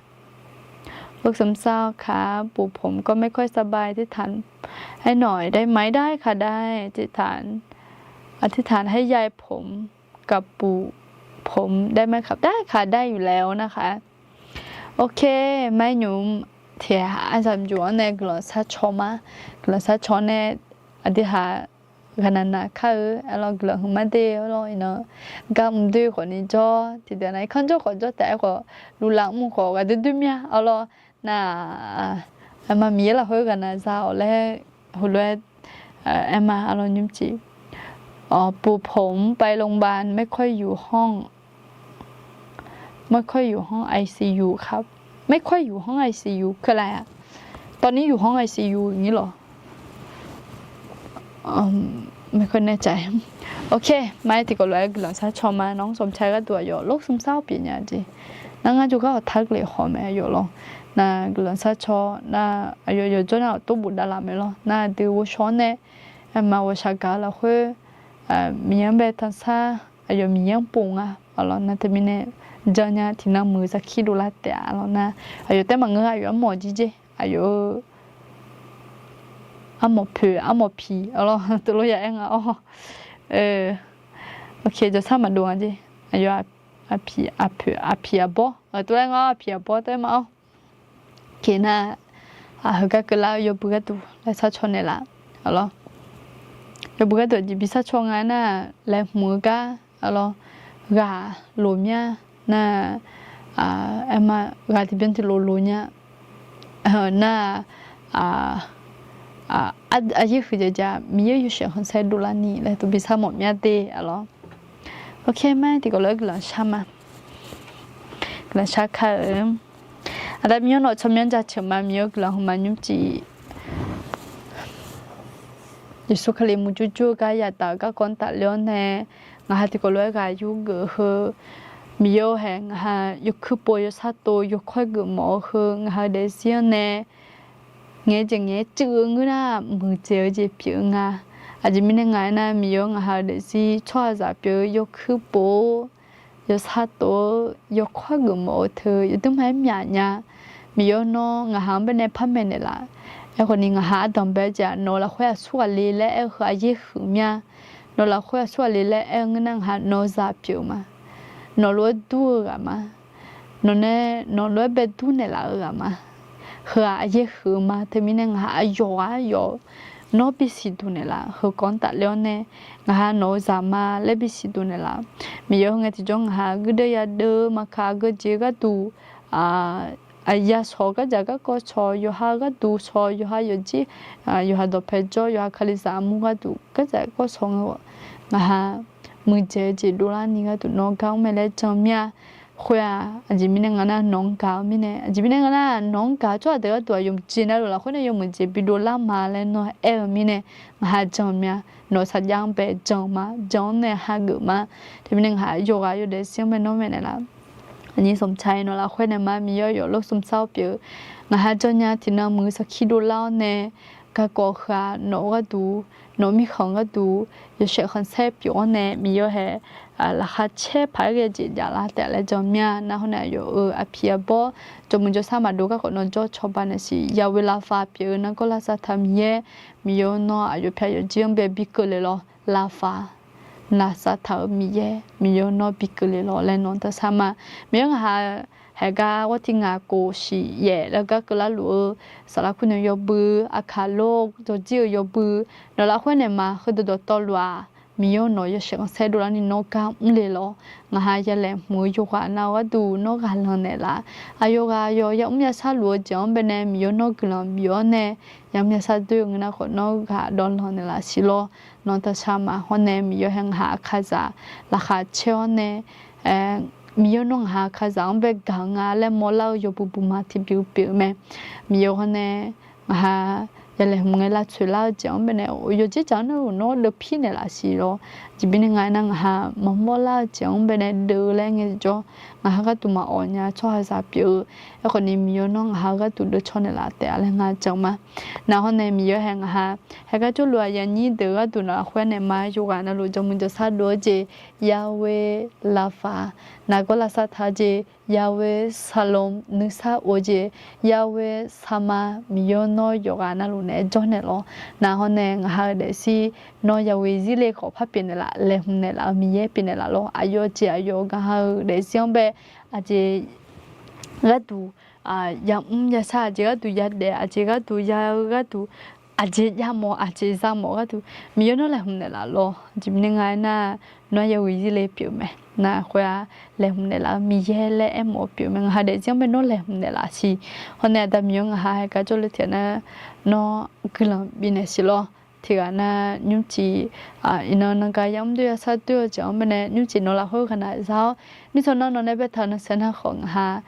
โรคซึมเศร้าครับ ปู่ผมก็ไม่ค่อยสบาย อธิษฐานให้หน่อยได้ไหม ได้ค่ะ ได้ อธิษฐาน อธิษฐานให้ยายผมกับปู่ผมได้ไหมครับ ได้ค่ะ ได้อยู่แล้วนะคะ โอเค ไม้หยุม Tiq ghaq aryamq juf-anr nae guiqlanq sharcaw ma. Guiqlanq sharcaw nae aqdui haq ghaqnaq naq kar-eu arlawr, guiqlanq hmq mar de arlawr. Iqnan gar mr doer khawf ni jawr, tiqdeuq nav irkanr jawr khawf jawr taef-aer khawf, luvlav mr khawf ghaqdoer doer mir-a arlawr. Nar-aq, aerma Miqyaer lafkhoer ghaqnaq za-awq laer heulof-aer aerma arlawr nymrcif. 补充白龙斑 ไม่ค่อยอยู่ห้อง ไม่ค่อยอยู่ห้อง ไอซียู ครับ ไม่ค่อยอยู่ห้อง ไอซียู คืออะไรอะ ตอนนี้อยู่ห้อง ไอซียู อย่างนี้เหรอ ไม่ค่อยแน่ใจ โอเค mar-aer tiqkawv lof-aer guiqlanq sharcaw ma. Nawq-anr sawmqca gharduq aqyawf lor smr sar-awr pyeuf nya jeq. Nar ngar jawrgar awq tar le khawf mae aqyawf lawr. Nar guiqlanq sharcaw nar aqyawf yawqjawr nar-aq tov buf davlaf mae lawr. Nar aqdui ghovshaw-awr nae aqma ghawqshaq gaq-eu lafkhoer Miqyaer-anr bae tanqsar, aqyawf Miqyaer-anr pov nga. Arlawr nar teumirnae jan nya tiqnan muiq-eu sarkir dovlar taef-a. Arlawr nar aqyawf taef maqngeur, aqyawf armawf jir jer, aqyawf-eu armawf poeq armawf piq arlawr teulof ya aer nga-awr. Jawrsar maqdov nga jer, aqyawf aqpiq aqpoeq aqpiq aqbawr teulof aer nga-awr, aqpiq aqbawr taef ma-awr. Keq nar, heugar keuvlar-eu yawbui gharduq laer sharcaw naeqlaf arlawr. Yawbui gharduq aqjeq bi sharcaw nga nar, laeqhmq-eu gar arlawr, ghaq loq mya nar, aerma ghaq tiqbyan tiqlof loq nya nar, aqyaer huiq jaeq jaeq Miqyaer yawshaef khanqsaer dovlar ni laer tov bi sharmawf mya de arlawr. Oke, mar-aer tiqkawv lof-aer guiqlanq shar ma. Guiqlanq shar kar-eu. Aqda Miqyaer nawq tsawrmyanr jaceuq ma. Miqyaer guiqlanq hmq ma nymrcif. Yeqsur Kali murjur jur-eu gar yadaq-eu garkawv-anr tafler-awr nae, ngaq ha tiqkawv lof-aer ghaq yurgeuf-eu heu, Miqyaer-or haeq ngaq ha yawkuir pov yawsar tov yawkawr geufmawf-eu heu ngaq ha-eu daefzir-anr nae ngaeq-aer jeq ngaeq-aer cuiv-eu ngeur nar muiqdzaeq-eu jeq pyeuf-eu nga. Aqjeq mirnae ngaq aernar, Miqyaer-or ngaq ha-eu daefzir tsawrhaqzaq pyeuf-eu yawkuir pov-or yawsar tov-eu yawkawr geufmawf-eu teu yawdmr ma-aer myaq nya. Miqyaer-or nawr ngaq ha-anr baenae par maeqnaeq laf. Aerkhawf ni ngaq ha ardanq bae-eu jeq-aq nawq-eu lafkhoer aqsur ghaq le laer aer-eu heu aqyaer huiq mya. Nawq-eu lafkhoer aqsur ghaq le laer aer-eu ngeur nar ngaq ha nawq-eu zaq pyeuf-eu ma. Nawq lof-aer dur-eu ghaq ma. Nawq nae nawq lof-aer bae dur naeqlaf-eu ghaq ma. Heu-aq aqyaer huiq-eu ma. Teumirnae ngaq ha aqyawf ghaq yawf-eu nawr bisiq duq naeqlaf. Heu kawv-anr tafler-awr nae ngaq ha nawq-eu zaq ma laer bisiq duq naeqlaf. Miqyaer heu ngae tiqjawr ngaq ha guirdeuv yadeuv maqkaq geujeq gharduq, aqya shawq gardzaq garkawv shawq yawqha gharduq shawq yawqha yawqjir, yawqha dawqpae jawr yawqha kalizaq armur gharduq gardzaq garkawv shawq nga-awq. Ngaq ha muiqdzaeq-eu jeq dovlar ni gharduq nawq-eu gar mr mae laer jan mir-a. Khoer-aq aqjeq mirnae ngaq nar nawq-anr gaq-eu mirnae, aqjeq mirnae ngaq nar nawq-anr gaq-eu tsawrhaq deuq gharduq-aq yawmuiq jeq navluf lafkhoer nae yawmuiq jeq bidov lar ma laer nawr aer-eu mirnae, ngaq ha jan mir-a. Nawq-eu sarjax-anr bae jan ma, jan-anr nae hageuf ma. Teumirnae ngaq ha yawqghaq yawdaef shir-anr bae nawr maeqnaeq laf. Aqnyir smq tsaq-ir nawq lafkhoer nae ma Miqyaer yawf lof smq sar-awr pyeuf-eu. Ngaq ha janrnya tiqnan muiq-eu sarkir dovlar-awr nae, garkawv heu-aq nawq-eu gharduq, nawq-eu mirkhanq gharduq yawshaef khanqsaer pyeuf-awr nae Miqyaer hae laqkhaq caer paq-aer ghae jeq jaflar taef laer jan mir-a. Nar hawr nae aqyawf-euq aqpiq aqbawr jawrmuiq jawrsar maqdov garkawv nawr jawr cawba naeq siq. Yahweh Rapha pyeuf-eu nargawr lavsav taq-eu Miqyaer, Miqyaer nawr aqyawf pyaeq yawqjir-anr bae bi keuvle lawr. Rapha, lavsav taq-eu Miqyaer, Miqyaer nawr bi keuvle lawr laer nawq-anr taq sar ma. Miqyaer ngaq ha haegar ghawr tiq ngaq kof shiq yaef laer gar keuvlar luf-eu saflar kur nae yawbui, aqkaq lor jawrjir-eu yawbui, nawq lafkhoer naeq ma heudeuq dawqtawvluf-aq, Miqyaer nawq yawshaef khanqsaer dovlar ni nawr gar mrle lawr. Ngaq ha yalaeq hmq-eu yawqghaq nav-eu gharduq nawr ghaq lanq naeqlaf. Aqyawf ghaq yawf yamr yashar luf-eu jeq-anr baenae Miqyaer nawr guiqlanq bif-awr nae, yamr yashar doer-eu ngeur nar khawf nawr ghaq dawv lanq naeqlaf siq lawr. Nawq-anr taq sar ma. Hawr nae Miqyaer hae ngaq ha aqkaqzaq laqkhaq caer-awr nae, Miqyaer nawr ngaq ha aqkaqzaq-anr bae gaq-eu nga laer mawrlar-eu yawbui buq ma tiqbif pyeuf-eu mae. Miqyaer hawr nae ngaq ha yalaeq hmq ngae lavtsoeq lar-eu jeq-anr baenae yawqjeq jaq-anr nar nawr deuvpir naeqlaf siq lawr. Aqjeq mirnae nga aernar ngaq ha maqmawr lar-eu jeq-anr baenae deuv laer ngae jawr, ngaq ha gharduq maqawq nya tsawrhaqzaq pyeuf-eu. Aerkhawf ni Miqyaer nawr ngaq ha gharduq deuvcaw naeqlaf taef-a laer ngar jan ma. Nar hawr nae Miqyaer hae ngaq ha haegar jawrluf-aq yanyir deuq gharduq nawq lafkhoer naeq ma yawqghaq navluf jawrmuiq jawrsar dov-eu jeq, Yahweh Rapha, nargawr lavsav taq-eu jeq, Yahweh Shalom nuisar of-eu jeq, Yahweh Shammah Miqyaer nawr yawqghaq navluf naeq-aer jawrnaeq lawr. Nar hawr nae ngaq ha-eu daefzir nawr Yahweh zirle khawf par pyeuf naeqlaf, laeqhmq naeqlaf-eu Miqyaer pyeuf naeqlaf lawr. Aqyawf jeq aqyawf ngaq ha-eu daefzir-anr bae aqjeq gharduq yamr yashar aqjeq gharduq yadaef, aqjeq gharduq ya-eu gharduq, aqjeq jav mawf, aqjeq za mawf gharduq, Miqyaer nawr laeqhmq naeqlaf lawr. Aqjeq mirnae nga aernar, nawr ya ghoeqzir le pyeuf mae. Nar khoer-aq, laeqhmq naeqlaf-eu Miqyaer laer aermawf-eu pyeuf mae. Ngaq ha daefzir-anr bae nawr laeqhmq naeqlaf siq. Hawr nae Aqda Miqyaer ngaq ha haeq gar jawrle tiqghaq nar, nawr guiqlanq bifnaeq siq lawr. Tiqghaq nar nymrcif, iqnan nangav yamr doer yashar doer-eu jeq-anr bae nae nymrcif nawq lafkhoer ghaqnaq za-awr, mirtsaq nar nawq nae baetaq-eu nanqsaer nar khawf ngaq ha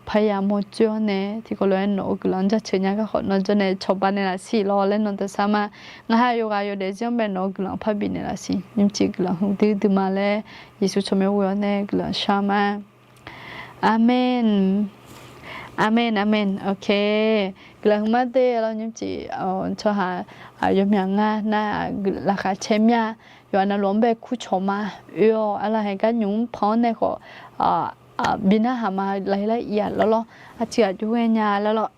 parya mawrdzoer-awr nae tiqkawv lof-aer nawq-euq guiqlanq-anr jaceuq nya gar khawf nawr jawr nae cawba naeqlaf siq lawr laer nawq taqsar ma. Ngaq ha yawqghaq yawdaef zir-anr bae nawq-euq guiqlanq parbi naeqlaf siq. Nymrcif guiqlanq huiqdui duima laer Yeqsur tsawrmyanr ghoe-awr nae guiqlanq shar ma. Aqmeq. Aqmeq, aqmeq. Ok. Guiqlanq huiqma de lawr nymrcif, tsawrhaq yawmyaq ngar nar laqkhaq caer mya. Yawqha navluf-anr bae kurcawq ma. Oe-awq, aqlaf haeq gar nymq mr pan-anr nae khawf bi narhaq ma. Laqkhaq lar iq-aq lawrlawr, aqcif ghaq jov ghae nya lawrlawr.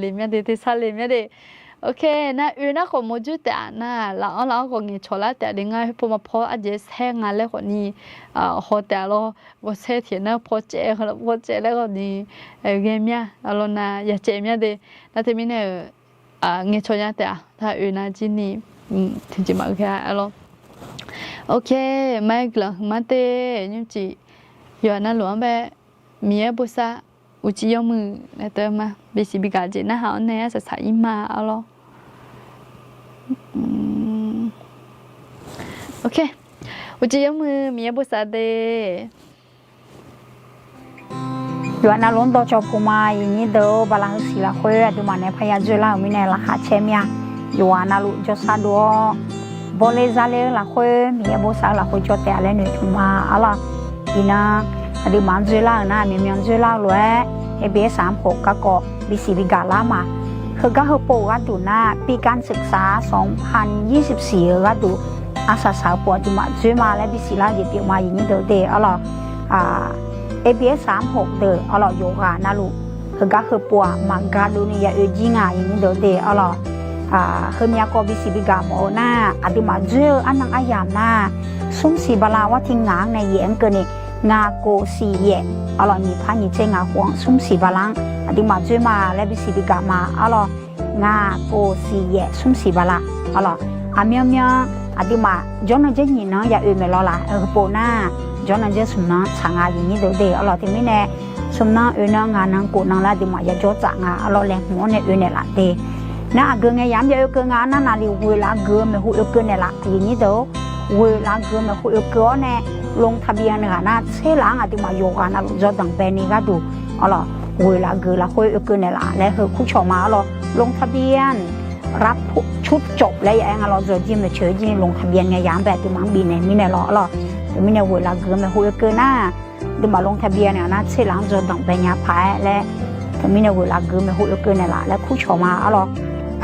Le mya de, tersar le mya de. Ok, nar oe nar khawf mawrdzoer taef-a nar, laf-anr laf-anr khawf ngaeqcawq lar taef-a de. Ngar heupov maqpaw arjeq saer nga laer khawf ni haw taef-a lawr. Bawsaer tiq nar paw caev, paw caev laer khawf ni ghae mya lawr nar ya caev mya de. Nar teumirnae-euq ngaeqcawq nya taef-a, taq oe nar jir ni tiqjeq maqghae-a lawr. Ok, ma-aer guiqlanq huiqma de nymrcif. Yawqha navluf-anr bae Miqyaer bosav uqcif yawmuiq nae teu ma. Bisiq bigaq jeq narhaq-awr nae arsaq saq ir ma arlawr. Ok, uqcif yawmuiq Miqyaer bosav de. Yawqha navluf-anr dawqcawq puq ma. Aqyuif nyir deuq-or, bala heu siq lafkhoer aqduimaf nae parya dzoerlar-euq mirnae laqkhaq caer mya. Yawqha navluf jawrshar dov-awr, bawle zale-eu lafkhoer Miqyaer bosav-eu lafkhoer jawr taef-a laer noeqtmq ma arlawr. Iqnan aqduimaf-anr dzoerlar-euq nar, myawqmyan dzoerlar-eu lof-aer, ABS-anr pov garkawv bisiq bigaq lar ma. Heugar heupov-euq gharduq nar, ปีการศึกษาสองพันยี่สิบสี่-eu gharduq arsaq saq-eu pov aqduimaf dzoer ma laer bisiq lar-eu jeq pyeuf ma. Aqyuif nyir deuq de arlawr. ABS-anr pov deuq arlawr, yawqghaq navluf heugar heupov-aq maqga dovni ya oe jir nga. Aqyuif nyir deuq de arlawr. Heumya kawv bisiq bigaq mawf-eu nar, aqduimaf dzoer-eu arnan aryamq nar, smr siq bala war tiq ngaq-anr nae yaef-anr keuvni, ngaq kof siq yaef arlawr, nyiq par nyiq tser ngaq khof-anr smr siq bala-anr aqduimaf dzoer ma laer bisiq bigaq ma arlawr. Ngaq kof siq yaef smr siq bala arlawr. Aqmyanmyan aqduimaf jawrnan janr nyiq nan-anr ya oe maeq lawr laf-eu heupov nar, jawrnan janr smq nan tsaq nga. Aqyuif nyir deuq de arlawr. Teumirnae smq nan, oe nan, ngaq nan, kof nan laer aqduimaf yajawr tsaf nga arlawr. Laeqhmq-anr nae oe naeqlaf de. Nar aqgeu ngae yamq ya oe keuv nga. Arnar naqliq ghoeqlaf-eu geuq-eu maeqhu oe keuv naeqlaf. Aqyuif nyir deuq-or, ghoeqlaf-eu geuq-eu maeqhu oe keuv-awr nae, ลงทะเบียน ghaq nar tser laf-anr aqduimaf yawqghaq navluf jawrdanq baeni gharduq arlawr, ghoeqlaf-eu geuq lafkhoer oe keuv naeqlaf laer heu kurcawq ma arlawr. ลงทะเบียนรับชุดจบ laer ya-aer nga lawr. Dzawjir maeqtsoeq-eu jir ni ลงทะเบียน ngae yamq bae aqduimaf-anr bifnaeq mirnae lawr arlawr. Teumirnae ghoeqlaf-eu geuq-eu maeqhu oe keuv nar, aqduimaf ลงทะเบียน naeq-a nar tser laf-anr jawrdanq bae nya paq-aer laer, teumirnae ghoeqlaf-eu geuq-eu maeqhu oe keuv naeqlaf laer kurcawq ma arlawr.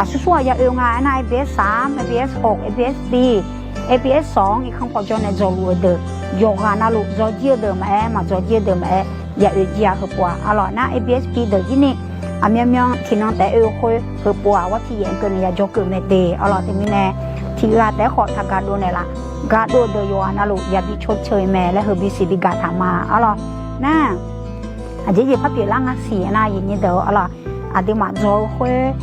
Aqsur sur-aq ya oe nga aernar, ABS-anr, ABS-anr, ABS-anr, ABS-anr iqkanr paw jawr nae dzawluf-eu deuq, yawqghaq navluf dzawjir-eu deuq maqaer, maqdzawjir-eu deuq maqaer, ya oe jir-a heupov-aq arlawr. Nar ABS-anr deuq jir ni aqmyanmyan tiqnan taef oe-eu khoer heupov-aq war tiq yaef-anr keuvni ya jawr keuv mae de arlawr. Teumirnae tiq ghaq taef-aer khawf taq ga dov naeqlaf. Ga dov-eu deuq yawqghaq navluf yabi cawcae-eu mae laer heu bisiq bigaq taq ma arlawr. Nar aqjeq jeq par pyeuflar nga siq nar, aqyuif nyir deuq arlawr, aqduimaf dzaw-eu khoer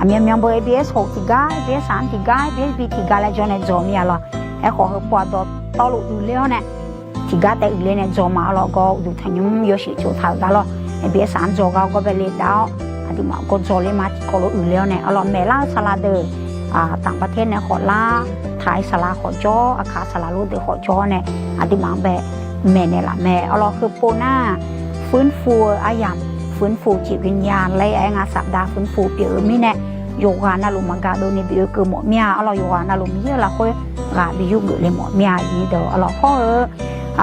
aqmyanmyan beu ABS hoq tiqgar, ABS-anr tiqgar, ABS-anr tiqgar laer jawr nae dzaw mir-a lawr. Aerkhawf heupov-aq dawqtawvluf uiqler-awr nae tiqgar taef uiqler nae dzaw ma arlawr. Gawr uqduq tanqnymr yawshuif tsov taq-euq gar lawr, ABS-anr dzaw gar gawr bae le dav-awr aqduimaf gawr dzaw ler ma. Tiqkawv lof uiqler-awr nae arlawr, maeqlar-eu saqlaq deuq, tanq bater nae khawf lar, taq-eu saqlaq khawf jawr, aqkaq saqlaq lor deuq khawf jawr-awr nae aqduimaf-anr bae maeqnaeq laf mae arlawr. Heupov nar ฟื้นฟู-eu aryamq, ฟื้นฟูจิตวิญญาณ laer aer nga, สัปดาห์ ฟื้นฟู pyeuf-eu mirnae, yawqghaq navluf maqga dovni bi oekeuv mawf mir-a arlawr. Yawqghaq navluf Miqyaer-eu lafkhoer ghaq bi yurgeuf le mawf mir-a. Aqyuif nyir deuq arlawr, hawr-eu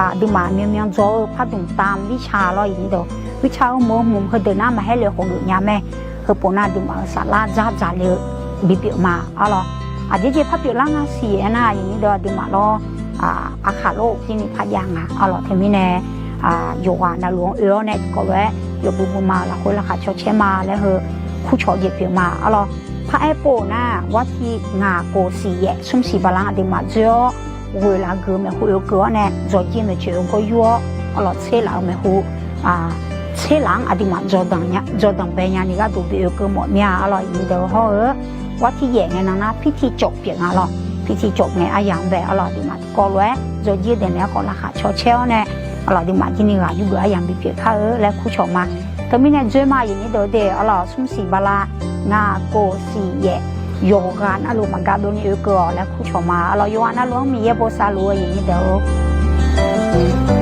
aqduimaf aqmyanmyan dzaw-eu pardmq tam วิชา lawr, aqyuif nyir deuq วิชา heumeuq-eu hmq heudeuq nar maqhaer le khawf geuf nya mae. Heupov nar aqduimaf-euq saflar dzardzaq le-eu bipyeuf ma arlawr. Aqjeq jeq par pyeuflar nga siq aernar, aqyuif nyir deuq aqduimaf lawr, aqkaq lof jir ni par jav nga arlawr. Teumirnae yawqghaq navluf-anr oe-awr nae tiqkawv lof-aer yawqbu bu ma-eu lafkhoer laqkhaq cawcae ma laer heu kurcawq jeq pyeuf ma arlawr. Paraer pov-eu nar, war tiq ngaq kof siq yaef smr siq bala-anr aqduimaf dzoer-awr, ghoeqlaf-eu geuq-eu maeqhu oekeuv-awr nae, dzawjir maeqtsoeq-eu gawr yur-awr arlawr, tser laf-eu maeqhu tser laf-anr aqduimaf dzawqdanq bae nyani gharduq bi oekeuv mawf mir-a arlawq. Aqnyir deuq hawr-eu, war tir yaef ngae nan nar pirtiv cawv pyeuf nga lawq. Pirtiv cawv ngae aryamq-anr bae arlawq, aqduimaf tiqkawv lof-aer dzawrjir daeqnaeq-aer khawf laqkhaq caw caer-awr nae, arlawq, aqduimaf jir ni ghaq yurgeuf aryamq bi pyeuf kar-eu laer kurcawq ma. Teumirnae dzoerma aqnyir deuq de arlawq, smr siq bala, ngaq kof siq yaef, yawqghaq navluf maqgar dovni oekeuv-awq laer kurcawq ma arlawq. Yawqghaq navluf-anr Miqyaer bosav luf-eu aqnyir deuq-or.